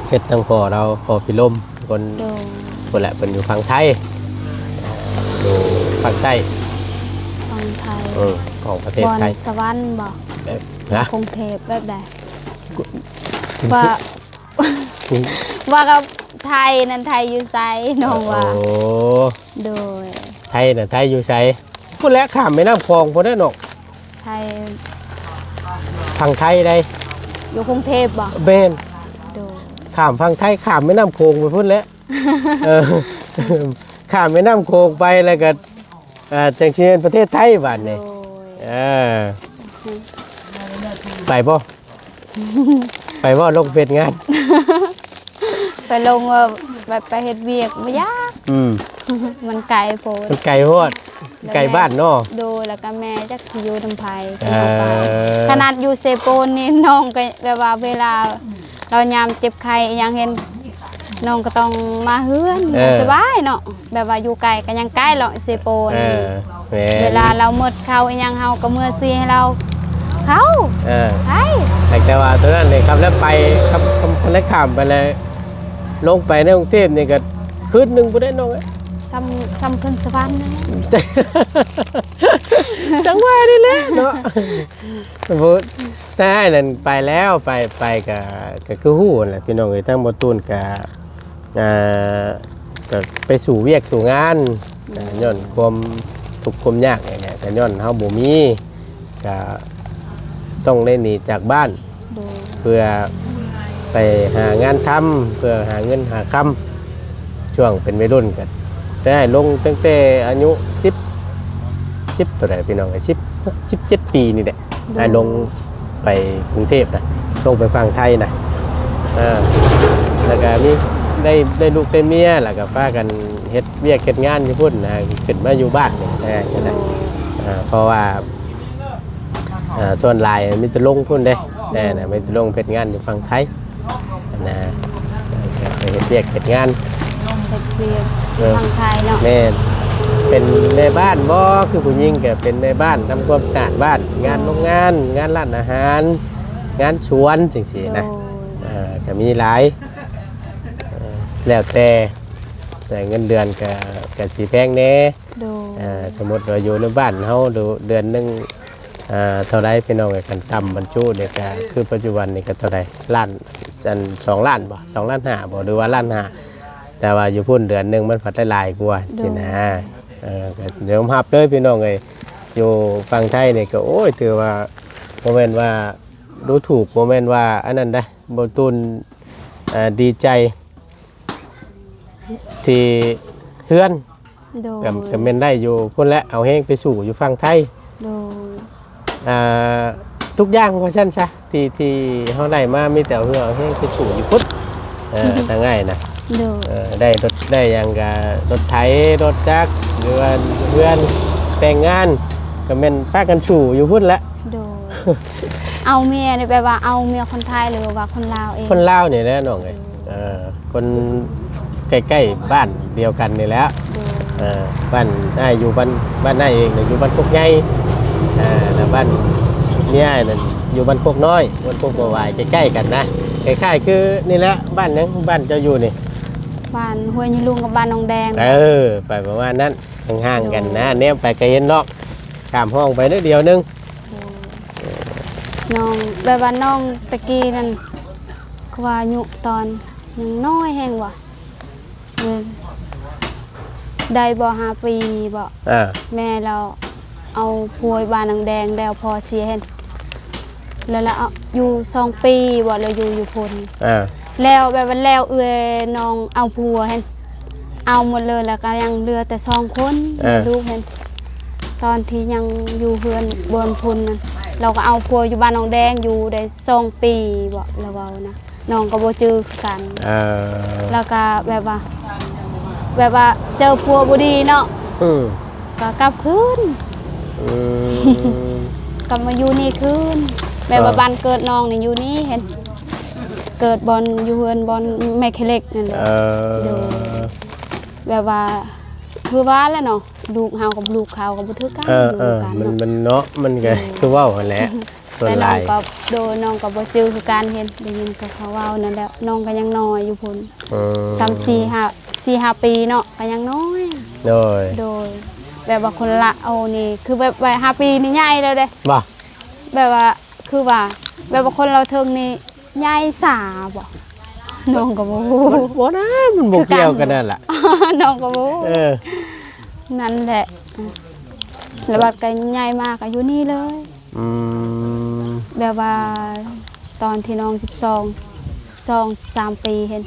ເຟສທາງພໍ່ລາວ ພໍ່ພິລົມ ຄົນ ໂດຍ ພຸ້ນແຫຼະ ເພິ່ນຢູ່ຝັ່ງໄທ ຢູ່ພາກໃຕ້ ຝັ່ງໄທ ເອີ ຂອງປະເທດໄທ. ບ່ອນສະຫວັນບໍ? ເອີ ນະ ກຸງເທບແບບໃດ? ວ່າ ວ່າກັບໄທນັ້ນ ໄທຢູ່ໃສ ນ້ອງວ່າ. ໂອ້ ໂດຍ ໄທນະ ໄທຢູ່ໃສ? ພຸ້ນແຫຼະ ຂ້າມແມ່ນ້ຳຂອງພຸ້ນແຫຼະນ້ອງ. ໄທ ຝັ່ງໄທໃດ? ຢູ່ກຸງເທບບໍ? ແມ່ນ ໂດຍ ຂ້າມຝັ່ງໄທ ຂ້າມແມ່ນ້ຳໂຂງໄປພຸ້ນແຫຼະ. ເອີ ຂ້າມແມ່ນ້ຳໂຂງໄປແລ້ວກະ ເອີ ຈັ່ງຊິແມ່ນປະເທດໄທບາດນີ້. ໂດຍ ເອີ ໄປບໍ່? ໄປບໍ່ ລົງໄປເຮັດງານ? ໄປລົງວ່າ ໄປ ໄປເຮັດວຽກບໍ່ຢາກ. ອືມ ມັນໄກໂພດ ມັນໄກໂພດ. ໃກ້ບ້ານເນາະ. ໂດຍ ແລ້ວກໍແມ່ຈັກຊິຢູ່ນຳໃຜ ເອີ ຂະໜາດຢູ່ເຊໂປນນີ້ ນ້ອງກໍແບບວ່າເວລາລາວຍາມເຈັບໄຂ້ອີ່ຫຍັງ ເຫັນນ້ອງກໍຕ້ອງມາເຮືອນ ເອີ ສະບາຍເນາະ. ແບບວ່າຢູ່ໄກກໍຍັງໃກ້ເນາະ ເຊໂປນ ເອີ ແມ່ນ ເວລາລາວໝົດເຂົ້າອີ່ຫຍັງ ເຮົາກໍເມືອຊື້ໃຫ້ລາວເຂົ້າ ເອີ ໄປ ແຕ່ວ່າເທົ່ານັ້ນເອງ ຄັນໄດ້ໄປ ຄັນ ຄັນໄດ້ຂ້າມໄປແລ້ວ ລົງໄປໃນກຸງເທບນີ້ກໍຄືນໜຶ່ງພຸ້ນເດ້ນ້ອງເອີຍ ສ່ຳ ສ່ຳຂຶ້ນສະຫວັນນັ້ນແຫຼະ ຈັ່ງວ່ານີ້ແຫຼະເນາະ. ບໍ່ ແຕ່ອ້າຍນັ້ນໄປແລ້ວ ໄປ ໄປກະ ກະຄືຮູ້ຫັ້ນແຫຼະພີ່ນ້ອງເອີຍ ທາງບໍ່ຕູນກະ ອ່າ ກະໄປສູ້ວຽກສູ້ງານ ກະຍ້ອນຄວາມທຸກຄວາມຍາກນີ້ແຫຼະ ກະຍ້ອນເຮົາບໍ່ມີ ກະຕ້ອງໄດ້ໜີຈາກບ້ານ ໂດຍ ເພື່ອໄປຫາງານທຳ ເພື່ອຫາເງິນຫາຄຳ ຊ່ວງເປັນໄວລຸ້ນກະ ແຕ່ອ້າຍລົງຕັ້ງແຕ່ອາຍຸສິບ ສິບເທົ່າໃດພີ່ນ້ອງເອີຍ ສິບຫົກ ສິບເຈັດປີນີ້ແຫຼະ ໂດຍ ອ້າຍລົງໄປກຸງເທບນະ ລົງໄປຝັ່ງໄທນະ ເອີ ແລ້ວກະມີ ໄດ້ ໄດ້ລູກໄດ້ເມຍ ແລ້ວກະພາກັນເຮັດວຽກເຮັດງານຢູ່ພຸ້ນນະ ຂຶ້ນມາຢູ່ບ້ານນີ້ແທ້ນະ ໂດຍ ເອີ ເພາະວ່າ ອ່າ ສ່ວນຫຼາຍມີແຕ່ລົງພຸ້ນເດ້ ແມ່ນ ແຕ່ນະ ມີແຕ່ລົງເຮັດງານຢູ່ຝັ່ງໄທຫັ້ນນະ ໄປເຮັດວຽກເຮັດງານ ເຮັດວຽກ ເອີ ຢູ່ຝັ່ງໄທເນາະ ແມ່ນ ເປັນແມ່ບ້ານບໍ່ ຄືຜູ້ຍິງກໍເປັນແມ່ບ້ານ ທຳຄວາມສະອາດບ້ານ ງານ ໂດຍ ໂຮງງານ ງານຮ້ານອາຫານ ງານສວນ ຈັ່ງຊີ້ນະ ໂດຍ ເອີ ກໍມີຫຼາຍ ເອີ ແລ້ວແຕ່ ແຕ່ເງິນເດືອນກໍ ກໍຊິແພງແດ່ ໂດຍ ເອີ ສົມມຸດວ່າຢູ່ໃນບ້ານເຮົາ ເດືອນໜຶ່ງ ອ່າ ເທົ່າໃດພີ່ນ້ອງເອີຍ ຄັນຕ່ຳບັນຈຸນີ້ກະຄືປັດຈຸບັນນີ້ກະເທົ່າໃດ ລ້ານ ອັນ ສອງລ້ານບໍ່ ສອງລ້ານຫ້າບໍ່ ຫຼືວ່າລ້ານຫ້າ ແຕ່ວ່າຢູ່ພຸ້ນເດືອນໜຶ່ງມັນພັດໄດ້ຫຼາຍກວ່າ ໂດຍ ຊີ້ນະ ເອີ ກະຍອມຮັບເດີພີ່ນ້ອງເອີຍ ຢູ່ຝັ່ງໄທນີ້ກະ ໂອ້ຍ ຖືວ່າບໍ່ແມ່ນວ່າດູຖູກ ບໍ່ແມ່ນວ່າອັນນັ້ນໃດ ບໍ່ຕູນ ເອີ ດີໃຈ ທີ່ເຮືອນ ໂດຍ ກໍ ກໍແມ່ນໄດ້ຢູ່ພຸ້ນແຫຼະ ເອົາແຮງໄປສູ້ຢູ່ຝັ່ງໄທ ໂດຍ ອ່າ ທຸກຢ່າງວ່າຊັ້ນຊະ ທີ່ ທີ່ເຮົາໄດ້ມາ ມີແຕ່ເອົາເຫື່ອເອົາແຮງໄປສູ້ຢູ່ພຸ້ນ ເອີ ທາງອ້າຍນະ ໂດຍ ເອີ ໄດ້ລົດໄດ້ຫຍັງກໍລົດໄຖ ລົດຈັກ ຫຼືວ່າເຮືອນ ແຕ່ງງານ ກໍແມ່ນພາກັນສູ້ຢູ່ພຸ້ນແຫຼະ ໂດຍ ເອົາເມຍນີ້ແບບວ່າເອົາເມຍຄົນໄທ ຫຼືວ່າຄົນລາວເອງ? ຄົນລາວນີ້ແຫຼະນ້ອງເອີຍ ເອີ ຄົນໃກ້ໆບ້ານດຽວກັນນີ້ແຫຼະ ໂດຍ ເອີ ບ້ານອ້າຍຢູ່ບ້ານ ບ້ານອ້າຍເອງນະຢູ່ບ້ານໂຄກໃຫຍ່ ເອີ ແລ້ວບ້ານເມຍອ້າຍນັ້ນຢູ່ບ້ານໂຄກນ້ອຍ ບ້ານໂຄກບໍ່ຫວາຍ ໃກ້ໆກັນນະ ຄ້າຍໆຄືນີ້ແຫຼະ ບ້ານຫຍັງ ບ້ານເຈົ້າຢູ່ນີ້? ບ້ານຫ້ວຍຍະລຸງກັບບ້ານໜອງແດງ ເອີ ໄປປະມານນັ້ນ ຫ່າງໆກັນນະ ໂດຍ ແນມໄປກໍເຫັນເນາະ ຂ້າມຫ້ອງໄປໜ້ອຍດຽວໜຶ່ງ ໂດຍ ນ້ອງ ແບບວ່ານ້ອງແຕ່ກີ້ນັ້ນ ຄືວ່າອາຍຸຕອນຍັງນ້ອຍແຮງບໍ່ ໄດ້ບໍ່ ຫ້າປີບໍ່ ອ່າ ແມ່ລາວເອົາຜົວຢູ່ບ້ານໜອງແດງ ແລ້ວພໍ່ເສຍເຫັນ ແລ້ວລາວເອົາຢູ່ສອງປີບໍ່ ແລ້ວຢູ່ຢູ່ພຸ້ນ ອ່າ ແລ້ວແບບວ່າແລ້ວເອື້ອຍນ້ອງເອົາຜົວເຫັນ ເອົາໝົດເລີຍ ແລ້ວກໍຍັງເຫຼືອແຕ່ສອງຄົນ ອ່າ ແມ່ລູກເຫັນ ຕອນທີ່ຍັງຢູ່ເຮືອນບ່ອນພຸ້ນນັ້ນ ລາວກໍເອົາຜົວຢູ່ບ້ານໜອງແດງ ຢູ່ໄດ້ສອງປີບໍ່ ລາວເວົ້ານະ ນ້ອງກໍບໍ່ຈື່ຄືກັນ ເອີ ແລ້ວກໍແບບວ່າ ແບບວ່າເຈີຜົວບໍ່ດີເນາະ ອືມ ກໍກັບຄືນ ອືມ ກັບມາຢູ່ນີ້ຄືນ ແບບວ່າ ອ່າ ບ້ານເກີດນ້ອງນີ້ຢູ່ນີ້ ເຫັນ ເກີດບ່ອນຢູ່ເຮືອນບ່ອນແມ່ຂີ້ເຫຼັກນັ້ນແຫຼະ ເອີ ໂດຍ ແບບວ່າ ຄືວ່າແຫຼະເນາະ ລູກເຮົາກັບລູກເຂົາກໍບໍ່ຖືກກັນ ເອີ ຢູ່ນຳກັນ ເອີ ມັນ ເນາະ ມັນເນາະ ມັນກໍ ໂດຍ ຄືເວົ້າຫັ້ນແຫຼະ ສ່ວນຫຼາຍ ແຕ່ນ້ອງກໍ ໂດຍ ນ້ອງກໍບໍ່ຈື່ຄືກັນ ເຫັນ ໄດ້ຍິນແຕ່ເຂົາເວົ້ານັ້ນແຫຼະ ນ້ອງກໍຍັງນ້ອຍຢູ່ພຸ້ນ ອືມ ສ່ຳສີ່ຫ້າ ສີ່ຫ້າປີເນາະ ກໍຍັງນ້ອຍ ໂດຍ ໂດຍ ແບບວ່າຄົນລາວນີ້ ຄືແບບວ່າຫ້າປີນີ້ໃຫຍ່ແລ້ວເດ້ ບໍ່ ແບບວ່າ ຄືວ່າ ແບບວ່າຄົນລາວເທິງນີ້ໃຫຍ່ສາບໍ່ ນ້ອງກໍບໍ່ຮູ້ ບໍ່ ບໍ່ນະ ມັນບໍ່ກ່ຽວກັນນັ້ນລະ ນ້ອງກໍບໍ່ຮູ້ ເອີ ນັ້ນແຫຼະ ແລ້ວບັດກໍໃຫຍ່ມາກໍຢູ່ນີ້ເລີຍ ອືມ ແບບວ່າຕອນທີ່ນ້ອງສິບສອງ ສິບສອງ ສິບສາມປີເຫັນ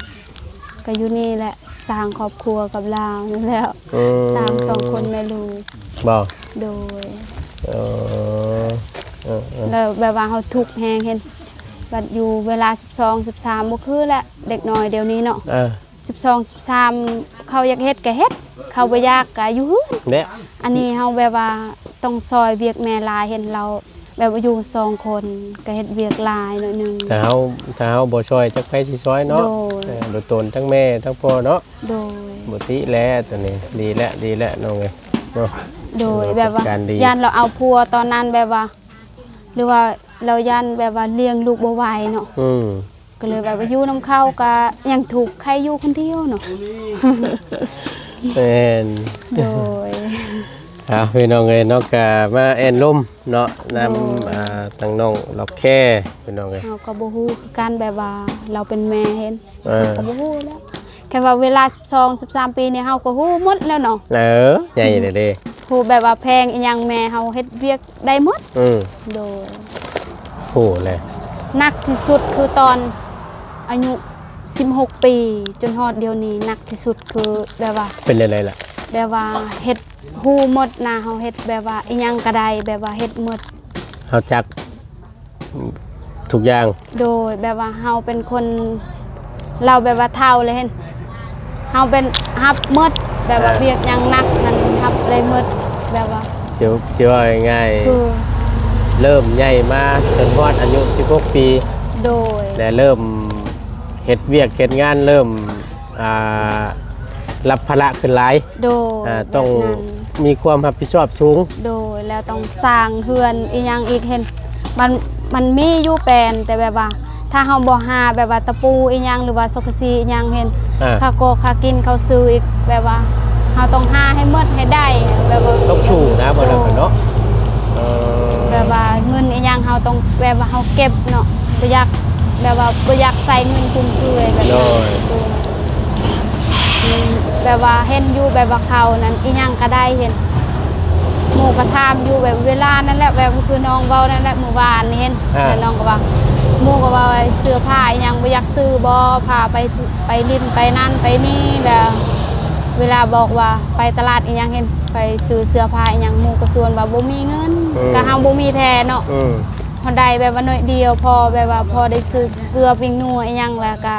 ກໍຢູ່ນີ້ແຫຼະ ສ້າງຄອບຄົວກັບລາວນີ້ແຫຼະ ອືມ ສ້າງສອງຄົນແມ່ລູກ ບໍ່ ໂດຍ ເອີ ເອີ ເອີ ແລ້ວແບບວ່າເຮົາທຸກແຮງ ເຫັນ ບັດຢູ່ເວລາສິບສອງ ສິບສາມ ບໍ່ຄືແຫຼະ ເດັກນ້ອຍດຽວນີ້ເນາະ ເອີ ສິບສອງ ສິບສາມ ເຂົາຢາກເຮັດກໍເຮັດ ເຂົາບໍ່ຢາກກໍຢູ່ເຮືອນ ແລະ ອັນນີ້ເຮົາແບບວ່າຕ້ອງຊ່ອຍວຽກແມ່ຫຼາຍ ເຫັນລາວແບບວ່າຢູ່ສອງຄົນ ກໍເຮັດວຽກຫຼາຍໜ້ອຍໜຶ່ງ. ຖ້າເຮົາ ຖ້າເຮົາບໍ່ຊ່ອຍ ຈັກໃຜຊິຊ່ອຍເນາະ. ໂດຍ ເອີ ໂດຍຕົນທັງແມ່ທັງພໍ່ເນາະ. ໂດຍ ບໍ່ຕິແຫຼະ ຕົວນີ້ ດີແຫຼະ ດີແຫຼະນ້ອງເອີຍເນາະ. ໂດຍ ແບບວ່າຢ້ານລາວເອົາຜົວຕອນນັ້ນ ແບບວ່າ ຫຼືວ່າລາວຢ້ານແບບວ່າລ້ຽງລູກບໍ່ໄຫວເນາະ. ອືມ ກໍເລີຍແບບວ່າຢູ່ນຳເຂົາກໍຍັງທຸກ ໃຄຢູ່ຄົນດຽວເນາະ. ແມ່ນ ໂດຍ ອ່າ ພີ່ນ້ອງເອີຍເນາະ ກໍມາແອ່ນລົມເນາະ ນຳ ໂດຍ ອ່າ ທາງນ້ອງລັອກແຄ ພີ່ນ້ອງເອີຍ. ເຮົາກໍບໍ່ຮູ້ຄືກັນ ແບບວ່າລາວເປັນແມ່ເຫັນ ເອີ ເຮົາກໍບໍ່ຮູ້ແລ້ວ. ແຄ່ວ່າເວລາສິບສອງ ສິບສາມປີນີ້ ເຮົາກໍຮູ້ໝົດແລ້ວເນາະ. ເອີ ໃຫຍ່ແລ້ວເດ້ ຮູ້ແບບວ່າແພງອີ່ຫຍັງ ແມ່ເຮົາເຮັດວຽກໄດ້ໝົດ. ອືມ ໂດຍ ໂຫແຫຼະ ໜັກທີ່ສຸດຄືຕອນອາຍຸສິບຫົກປີ ຈົນຮອດດຽວນີ້ ໜັກທີ່ສຸດຄືແບບວ່າ ເປັນຈັ່ງໃດລະ? ແບບວ່າເຮັດ ຮູ້ໝົດນະ ເຮົາເຮັດແບບວ່າອີ່ຫຍັງກໍໄດ້ ແບບວ່າເຮັດໝົດ ເຮົາຈັກທຸກຢ່າງ. ໂດຍ ແບບວ່າເຮົາເປັນຄົນ ລາວແບບວ່າເຖົ້າແລ້ວເຫັນ ເຮົາເປັນຮັບໝົດ ແບບວ່າ ອ່າ ວຽກຫຍັງໜັກນັ້ນຮັບໄດ້ໝົດ ແບບວ່າ ຊິ ຊິເວົ້າງ່າຍໆ ຄື ເລີ່ມໃຫຍ່ມາຈົນຮອດອາຍຸສິບຫົກປີ. ໂດຍ ແລະ ເລີ່ມເຮັດວຽກເຮັດງານ ເລີ່ມ ອ່າ ຮັບພາລະຂຶ້ນຫຼາຍ. ໂດຍ ອ່າ ຕ້ອງ ແບບນັ້ນ ມີຄວາມຮັບຜິດຊອບສູງ. ໂດຍ ແລ້ວຕ້ອງສ້າງເຮືອນອີ່ຫຍັງອີກ ເຫັນ ມັນ ມັນມີຢູ່ແປນ ແຕ່ແບບວ່າ ຖ້າເຮົາບໍ່ຫາແບບວ່າຕະປູອີ່ຫຍັງ ຫຼືວ່າສັງກະສີອີ່ຫຍັງ ເຫັນ ອ່າ ຄ່າກໍ່ຄ່າກິນເຂົາຊື້ອີກ ແບບວ່າເຮົາຕ້ອງຫາໃຫ້ໝົດໃຫ້ໄດ້ ແບບວ່າ ຕ້ອງສູ້ນະ ບໍ່ນັ້ນກໍເນາະ. ເອີ ແບບວ່າເງິນອີ່ຫຍັງເຮົາຕ້ອງ ແບບວ່າເຮົາເກັບເນາະ ບໍ່ຢາກ ແບບວ່າບໍ່ຢາກໃຊ້ເງິນຟຸມເຟືອຍແບບນັ້ນ. ໂດຍ ໂດຍ ແບບວ່າເຫັນຢູ່ ແບບວ່າເຂົານັ້ນອີ່ຫຍັງກໍໄດ້ ເຫັນ ໝູ່ກໍຖາມຢູ່ ແບບເວລານັ້ນແຫຼະ ແບບຄືນ້ອງເວົ້ານັ້ນແຫຼະ ມື້ວານນີ້ເຫັນ ອ່າ ແລ້ວນ້ອງກໍວ່າ ໝູ່ກໍວ່າ ເສື້ອຜ້າອີ່ຫຍັງບໍ່ຢາກຊື້ບໍ່ ພາໄປ ໄປຫຼິ້ນໄປນັ້ນໄປນີ້ ແລ້ວເວລາບອກວ່າໄປຕະຫຼາດອີ່ຫຍັງ ເຫັນ ໄປຊື້ເສື້ອຜ້າອີ່ຫຍັງ ໝູ່ກໍຊວນວ່າບໍ່ມີເງິນ ອືມ ກໍເຮົາບໍ່ມີແທ້ເນາະ. ອືມ ເຮົາໄດ້ແບບວ່າໜ້ອຍດຽວ ພໍແບບວ່າພໍໄດ້ຊື້ເກືອປີ້ງນົວອີ່ຫຍັງ ແລ້ວກໍ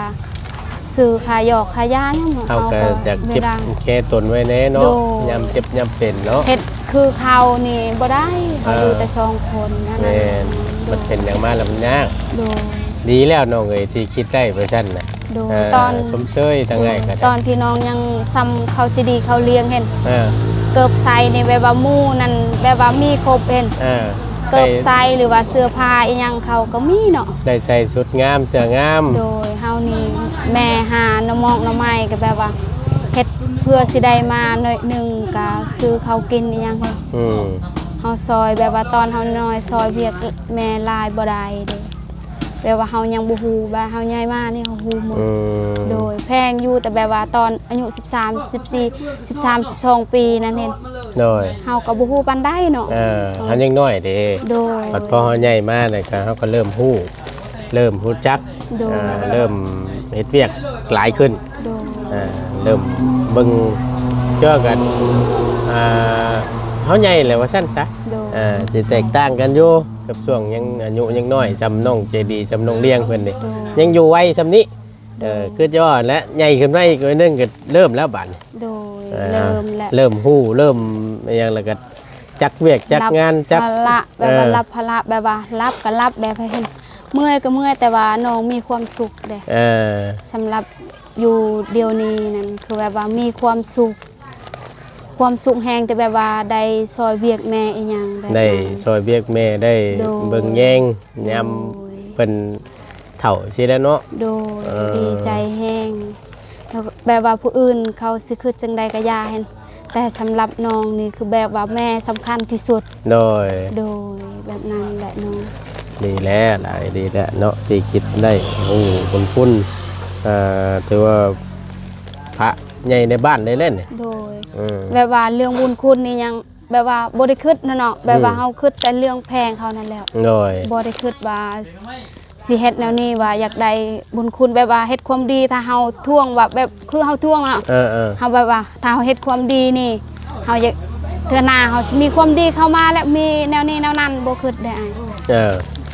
ຊື້ຄ່າຢອກຄ່າຢາຫຍັງ ເຮົາກໍຢາກເກັບແຄຕົນໄວ້ແດ່ເນາະ. ໂດຍ ຍາມເຈັບຍາມເປັນເນາະ ເຮັດຄືເຂົານີ້ບໍ່ໄດ້ ເຮົາ ເອີ ຢູ່ແຕ່ສອງຄົນນັ້ນ. ແມ່ນ ມັນເປັນຫຍັງມາແລ້ວມັນຍາກ. ໂດຍ ດີແລ້ວນ້ອງເອີຍ ທີ່ຄິດໄດ້ວ່າຊັ້ນນະ. ໂດຍ ເອີ ຕອນ ຊົມເຊີຍທາງອ້າຍກໍໄດ້ ຕອນທີ່ນ້ອງຍັງຊ່ຳເຂົາຈະດີເຂົາລ້ຽງ ເຫັນ ເອີ ເກີບໃສ່ນີ້ ແບບວ່າໝູ່ນັ້ນ ແບບວ່າມີຄົບ ເຫັນ ເອີ ເກີບໃສ່ ໃສ່ ຫຼືວ່າເສື້ອຜ້າອີ່ຫຍັງເຂົາກໍມີເນາະ ໄດ້ໃສ່ຊຸດງາມເສື້ອງາມ. ໂດຍ ເຮົານີ້ແມ່ຫາໜໍ່ມອກໜໍ່ໄມ້ ກໍແບບວ່າເຮັດເພື່ອຊິໄດ້ມາໜ້ອຍໜຶ່ງ ກໍຊື້ເຂົ້າກິນອີ່ຫຍັງ. ອືມ ເຮົາຊ່ອຍ ແບບວ່າຕອນເຮົານ້ອຍຊ່ອຍວຽກແມ່ຫຼາຍບໍ່ໄດ້ເດ້ ແບບວ່າເຮົາຍັງບໍ່ຮູ້ ບາດເຮົາໃຫຍ່ມານີ້ເຮົາຮູ້ໝົດ. ອືມ ໂດຍ ແພງຢູ່ ແຕ່ແບບວ່າຕອນອາຍຸສິບສາມ ສິບສີ່ ສິບສາມ ສິບສອງປີນັ້ນເຫັນ ໂດຍ ເຮົາກໍບໍ່ຮູ້ປານໃດເນາະ. ເອີ ເຮົາຍັງນ້ອຍເດ້. ໂດຍ ບັດພໍເຮົາໃຫຍ່ມາແລ້ວກໍເຮົາກໍເລີ່ມຮູ້ ເລີ່ມຮູ້ຈັກ. ໂດຍ ອ່າ ເລີ່ມເຮັດວຽກຫຼາຍຂຶ້ນ. ໂດຍ ອ່າ ເລີ່ມເບິ່ງເທື່ອກັນ ອ່າ ເຮົາໃຫຍ່ແລ້ວວ່າຊັ້ນຊະ. ໂດຍ ອ່າ ຊິແຕກຕ່າງກັນຢູ່ ກັບຊ່ວງຍັງອາຍຸຍັງນ້ອຍ ຊ່ຳນ້ອງເຈດີ ຊ່ຳນ້ອງລ້ຽງເພິ່ນນີ້ ໂດຍ ຍັງຢູ່ໄວຊ່ຳນີ້. ໂດຍ ເອີ ຄືຈະວ່າແຫຼະ ໃຫຍ່ຂຶ້ນມາອີກໜ້ອຍໜຶ່ງກໍເລີ່ມແລ້ວບາດນີ້. ໂດຍ ອ່າ ເລີ່ມແລ້ວ ເລີ່ມຮູ້ ເລີ່ມອີ່ຫຍັງ ແລ້ວກໍຈັກວຽກຈັກງານ ຈັກ ຮັບພາລະ ແບບວ່າ ເອີ ຮັບພາລະ ແບບວ່າຮັບກໍຮັບ ແບບໃຫ້ເຫັນ ເມື່ອຍກໍເມື່ອຍ ແຕ່ວ່ານ້ອງມີຄວາມສຸກເດ້. ເອີ ສຳລັບຢູ່ດຽວນີ້ນັ້ນ ຄືແບບວ່າມີຄວາມສຸກ ຄວາມສຸກແຮງ ແຕ່ແບບວ່າໄດ້ຊ່ອຍວຽກແມ່ອີ່ຫຍັງແບບນັ້ນ ໄດ້ຊ່ອຍວຽກແມ່ ໄດ້ ໂດຍ ເບິ່ງແຍງຍາມ ໂດຍ ເພິ່ນເຖົ້າຊີ້ແຫຼະເນາະ. ໂດຍ ເອີ ດີໃຈແຮງ ແບບວ່າຜູ້ອື່ນເຂົາຊິຄິດຈັ່ງໃດກໍຢ່າ ແຕ່ສຳລັບນ້ອງນີ້ຄືແບບວ່າແມ່ສຳຄັນທີ່ສຸດ. ໂດຍ ໂດຍ ແບບນັ້ນແຫຼະນ້ອງ. ດີແລ້ວ ຫຼາຍ ດີແລ້ວເນາະ ທີ່ຄິດໄດ້ຮູ້ບຸນຄຸນ ເອີ ຖືວ່າພະໃຫຍ່ໃນບ້ານເລີຍແຫຼະນີ້. ໂດຍ ອືມ ແບບວ່າເລື່ອງບຸນຄຸນນີ້ຍັງ ແບບວ່າບໍ່ໄດ້ຄິດນະເນາະ ແບບວ່າ ອືມ ເຮົາຄິດແຕ່ເລື່ອງແພງເຂົານັ້ນແຫຼະ. ໂດຍ ບໍ່ໄດ້ຄິດວ່າຊິເຮັດແນວນີ້ ວ່າຢາກໄດ້ບຸນຄຸນ ແບບວ່າເຮັດຄວາມດີ ຖ້າເຮົາທວງວ່າແບບຄືເຮົາທວງເນາະ. ເອີໆ ເຮົາແບບວ່າຖ້າເຮົາເຮັດຄວາມດີນີ້ ເຮົາຢາກ ເທື່ອໜ້າເຮົາຊິມີຄວາມດີເຂົ້າມາ ແລະ ມີແນວນີ້ແນວນັ້ນ ບໍ່ຄິດໄດ້ອ້າຍ. ເອີ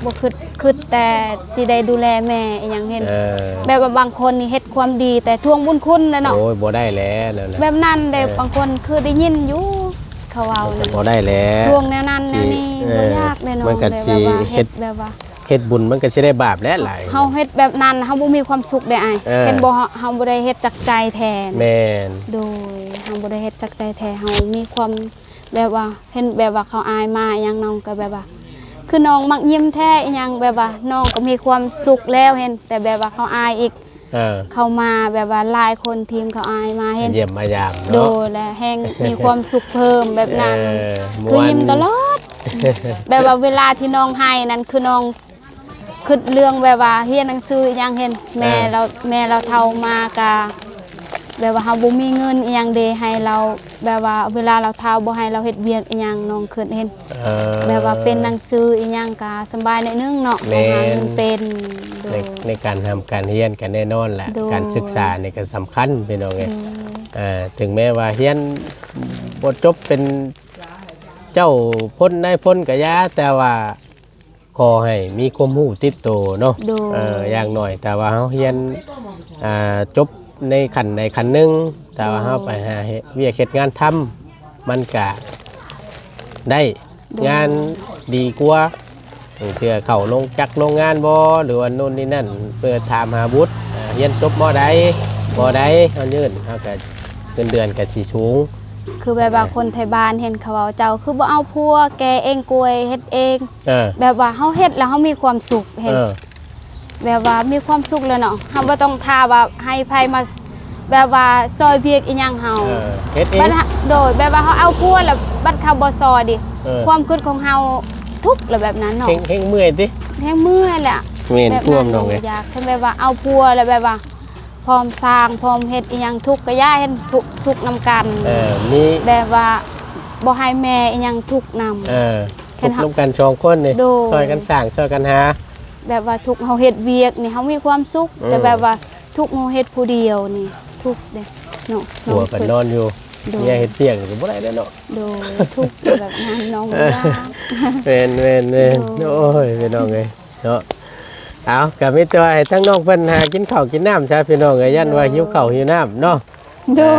ບໍ່ຄິດ ຄິດແຕ່ຊິໄດ້ດູແລແມ່ອີ່ຫຍັງ ເຫັນ ເອີ ແບບວ່າບາງຄົນນີ້ເຮັດຄວາມດີແຕ່ທວງບຸນຄຸນແຫຼະເນາະ. ໂອ້ຍ ບໍ່ໄດ້ແຫຼະແນວນັ້ນ ແບບນັ້ນເດ້. ເອີ ບາງຄົນຄືໄດ້ຍິນຢູ່ເຂົາເວົ້າ ມັນກໍບໍ່ໄດ້ແຫຼະ ທວງແນວນັ້ນແນວນີ້ ຊິ ເອີ ບໍ່ຢາກເດ້ເນາະ. ມັນກໍ ແບບ ຊິ ວ່າເຮັດ ເຮັດແບບວ່າ ເຮັດບຸນມັນກໍຊິໄດ້ບາບແຫຼະຫຼາຍ ເຮົາເຮັດແບບນັ້ນເຮົາບໍ່ມີຄວາມສຸກເດ້ອ້າຍ. ເອີ ເຫັນບໍ່ ເຮົາ ເຮົາບໍ່ໄດ້ເຮັດຈາກໃຈແທ້. ແມ່ນ ໂດຍ ເຮົາບໍ່ໄດ້ເຮັດຈາກໃຈແທ້ ເຮົາມີຄວາມ ແບບວ່າເຫັນແບບວ່າເຂົາອາຍມາອີ່ຫຍັງ ນ້ອງກໍແບບວ່າ ຄືນ້ອງມັກຍິ້ມແທ້ອີ່ຫຍັງ ແບບວ່ານ້ອງກໍມີຄວາມສຸກແລ້ວ ເຫັນ ແຕ່ແບບວ່າເຂົາອາຍອີກ ເອີ ເຂົາມາແບບວ່າຫຼາຍຄົນ ທີມເຂົາອາຍມາ ເຫັນ ມາຢ້ຽມມາຢາມເນາະ. ໂດຍ ແລະແຮງມີຄວາມສຸກເພີ່ມແບບນັ້ນ ເອີ ຄືຍິ້ມຕະຫຼອດ ມ່ວນ ແບບວ່າເວລາທີ່ນ້ອງໄຫ້ນັ້ນ ຄືນ້ອງ ຄິດເລື່ອງແບບວ່າຮຽນໜັງສືອີ່ຫຍັງ ເຫັນແມ່ ເອີ ລາວ ແມ່ລາວເຖົ້າມາກະ ແບບວ່າເຮົາບໍ່ມີເງິນອີ່ຫຍັງເດ ໃຫ້ລາວ ແບບວ່າເວລາລາວເຖົ້າບໍ່ໃຫ້ລາວເຮັດວຽກອີ່ຫຍັງ ນ້ອງຄິດເຫັນ ເອີ ແບບວ່າເປັນໜັງສືອີ່ຫຍັງກະສະບາຍໜ້ອຍໜຶ່ງເນາະ ແມ່ນ ເຮົາຫາເງິນເປັນ. ໂດຍ ໃນ ໃນການຮ່ຳການຮຽນກະແນ່ນອນແຫຼະ ໂດຍ ການສຶກສານີ້ກະສຳຄັນ ພີ່ນ້ອງເອີຍ. ໂດຍ ເອີ ເຖິງແມ່ນວ່າຮຽນບໍ່ຈົບເປັນເຈົ້າພົນນາຍພົນກະຢ່າ ແຕ່ວ່າ ຂໍໃຫ້ມີຄວາມຮູ້ຕິດໂຕເນາະ. ໂດຍ ເອີ ຢ່າງໜ້ອຍ ແຕ່ວ່າເຮົາຮຽນ ອ່າ ຈົບໃນຂັ້ນໃດຂັ້ນໜຶ່ງ ແຕ່ວ່າເຮົາ ໂດຍ ໄປຫາເຮັດວຽກເຮັດງານທຳ ມັນກະໄດ້ ໂດຍ ງານດີກວ່າ ບາງເທື່ອເຂົ້າໂລງຈັກໂລງງານບໍ ຫຼືວ່າໂນ່ນນີ້ນັ້ນ ເພື່ອຖາມຫາວຸດ ອ່າ ຮຽນຈົບມໍໃດ ປໍໃດ ເຮົາຍື່ນ ເຮົາກະເງິນເດືອນກະຊິສູງ. ຄືແບບວ່າ ເອີ ຄົນໄທບ້ານເຫັນເຂົາເວົ້າ ເຈົ້າຄືບໍ່ເອົາຜົວ ແກ່ເອງກວຍ ເຮັດເອງ ເອີ ແບບວ່າເຮົາເຮັດແລ້ວເຮົາມີຄວາມສຸກ ເຫັນ ເອີ ແບບວ່າມີຄວາມສຸກແລ້ວເນາະ ເຮົາບໍ່ຕ້ອງຖ້າວ່າໃຫ້ໃຜມາ ແບບວ່າຊ່ອຍວຽກອີ່ຫຍັງເຮົາ ເອີ ເຮັດເອງ ບັດ ໂດຍ ແບບວ່າເຮົາເອົາຜົວແລ້ວບັດເຂົາບໍ່ຊ່ອຍເດ ເອີ ຄວາມຄິດຂອງເຮົາທຸກແລ້ວແບບນັ້ນເນາະ ເຮັງ ເຮັງເມື່ອຍຕິ ເຮັງເມື່ອຍແຫຼະ ແມ່ນ ແບບນັ້ນ ຄວາມນ້ອງເອີຍ ຢາກ ຄັນແບບວ່າເອົາຜົວແລ້ວແບບວ່າ ພ້ອມສ້າງ ພ້ອມເຮັດອີ່ຫຍັງ ທຸກກະຢ່າເຫັນ ທຸກ ທຸກນຳກັນ ເອີ ມີ ແບບວ່າບໍ່ໃຫ້ແມ່ອີ່ຫຍັງທຸກນຳ ເອີ ທຸກນຳກັນສອງຄົນນີ້ ໂດຍ ຊ່ອຍກັນສ້າງ ຊ່ອຍກັນຫາ ແບບວ່າທຸກເຮົາເຮັດວຽກນີ້ເຮົາມີຄວາມສຸກ ອືມ ແຕ່ແບບວ່າທຸກເຮົາເຮັດຜູ້ດຽວນີ້ທຸກເດ້ເນາະ ຜົວກໍນອນຢູ່ ໂດຍ ເມຍເຮັດວຽກກໍບໍ່ໄດ້ແລ້ວເນາະ ໂດຍ ທຸກແບບນັ້ນນ້ອງວ່າ ແມ່ນໆໆ ໂດຍ ໂອ້ຍ ພີ່ນ້ອງເອີຍ ເນາະ ເອົາ ກໍມີແຕ່ວ່າໃຫ້ທາງນ້ອງເພິ່ນຫາກິນເຂົ້າກິນນ້ຳຊະ ພີ່ນ້ອງເອີຍ ຢ້ານວ່າ ໂດຍ ຫິວເຂົ້າຫິວນ້ຳເນາະ ໂດຍ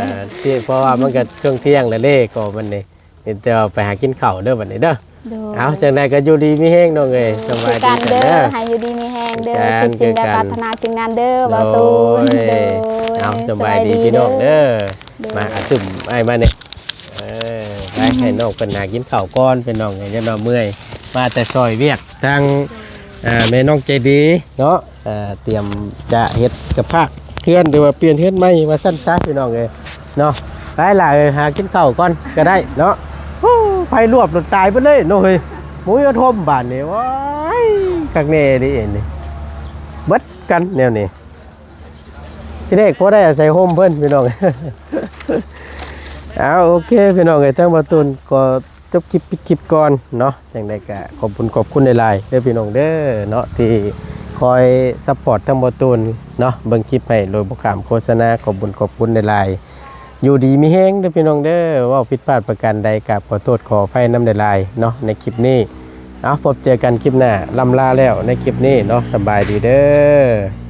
ເອີ ຊິ ເພາະວ່າມັນກໍຊ່ວງທ່ຽງແລ້ວເດ້ ກໍມັນນີ້ ມີແຕ່ວ່າໄປຫາກິນເຂົ້າເດີບັດນີ້ເດີ ໂດຍ ເອົາ ຈັ່ງໃດກໍຢູ່ດີມີແຮງນ້ອງເອີຍ ໂດຍ ສະບາຍດີກັນເດີ ຄືກັນເດີ ໃຫ້ຢູ່ດີມີແຮງເດີ ຄືກັນ ຄິດສິ່ງໃດ ຄືກັນ ປາດຖະໜາສິ່ງນັ້ນເດີ ໂດຍ ບ່າວຕູນ ໂດຍ ໂດຍ ເອົາ ສະບາຍດີ ສະບາຍດີ ພີ່ນ້ອງເດີ ໂດຍ ມາ ອາ ຈຸ້ມອ້າຍມານີ້ ເອີ ໄປ ອືມ ໃຫ້ນ້ອງເພິ່ນຫາກິນເຂົ້າກ່ອນ ພີ່ນ້ອງເອີຍ ຢ່າເນາະ ເມື່ອຍ ມາແຕ່ຊ່ອຍວຽກທາງ ອ່າ ແມ່ນ້ອງໃຈດີເນາະ ເອີ ຕຽມຈະເຮັດກະພາກເຮືອນ ຫຼືວ່າປ່ຽນເຮືອນໃໝ່ວ່າຊັ້ນຊະ ພີ່ນ້ອງເອີຍເນາະ ໄປຫຼ້າເອີຍ ຫາກິນເຂົ້າກ່ອນກໍໄດ້ເນາະ ໂອ້ ໄຟລວບໂລດຕາຍເບິດເລີຍເນາະເຮີ້ຍ ບໍ່ມີພັດລົມບາດນີ້ ໂອ້ຍ ຄັກແນ່ເດນີ້ ເບິດກັນແນວນີ້ ທີແລກພໍໄດ້ອາໄສຮົ່ມເພິ່ນ ພີ່ນ້ອງ ເອົາ ໂອເຄ ພີ່ນ້ອງເອີຍ ທາງບ່າວຕູນກໍ ຈົບຄລິບ ປິດຄລິບກ່ອນເນາະ ຈັ່ງໃດກໍຂອບຄຸນ ຂອບຄຸນຫຼາຍໆເດີພີ່ນ້ອງເດີເນາະ ທີ່ຄອຍຊັບພອດທາງບ່າວຕູນເນາະ ເບິ່ງຄລິບໃຫ້ໂດຍບໍ່ຂ້າມໂຄສະນາ ຂອບບຸນຂອບຄຸນຫຼາຍໆ ຢູ່ດີມີແຮງເດີພີ່ນ້ອງເດີ ເວົ້າຜິດພາດປະການໃດ ກາບຂໍໂທດຂໍອະໄພນຳຫຼາຍໆເນາະ ໃນຄລິບນີ້ ເອົາ ພົບເຈີກັນຄລິບໜ້າ ລ່ຳລາແລ້ວໃນຄລິບນີ້ເນາະ ສະບາຍດີເດີ.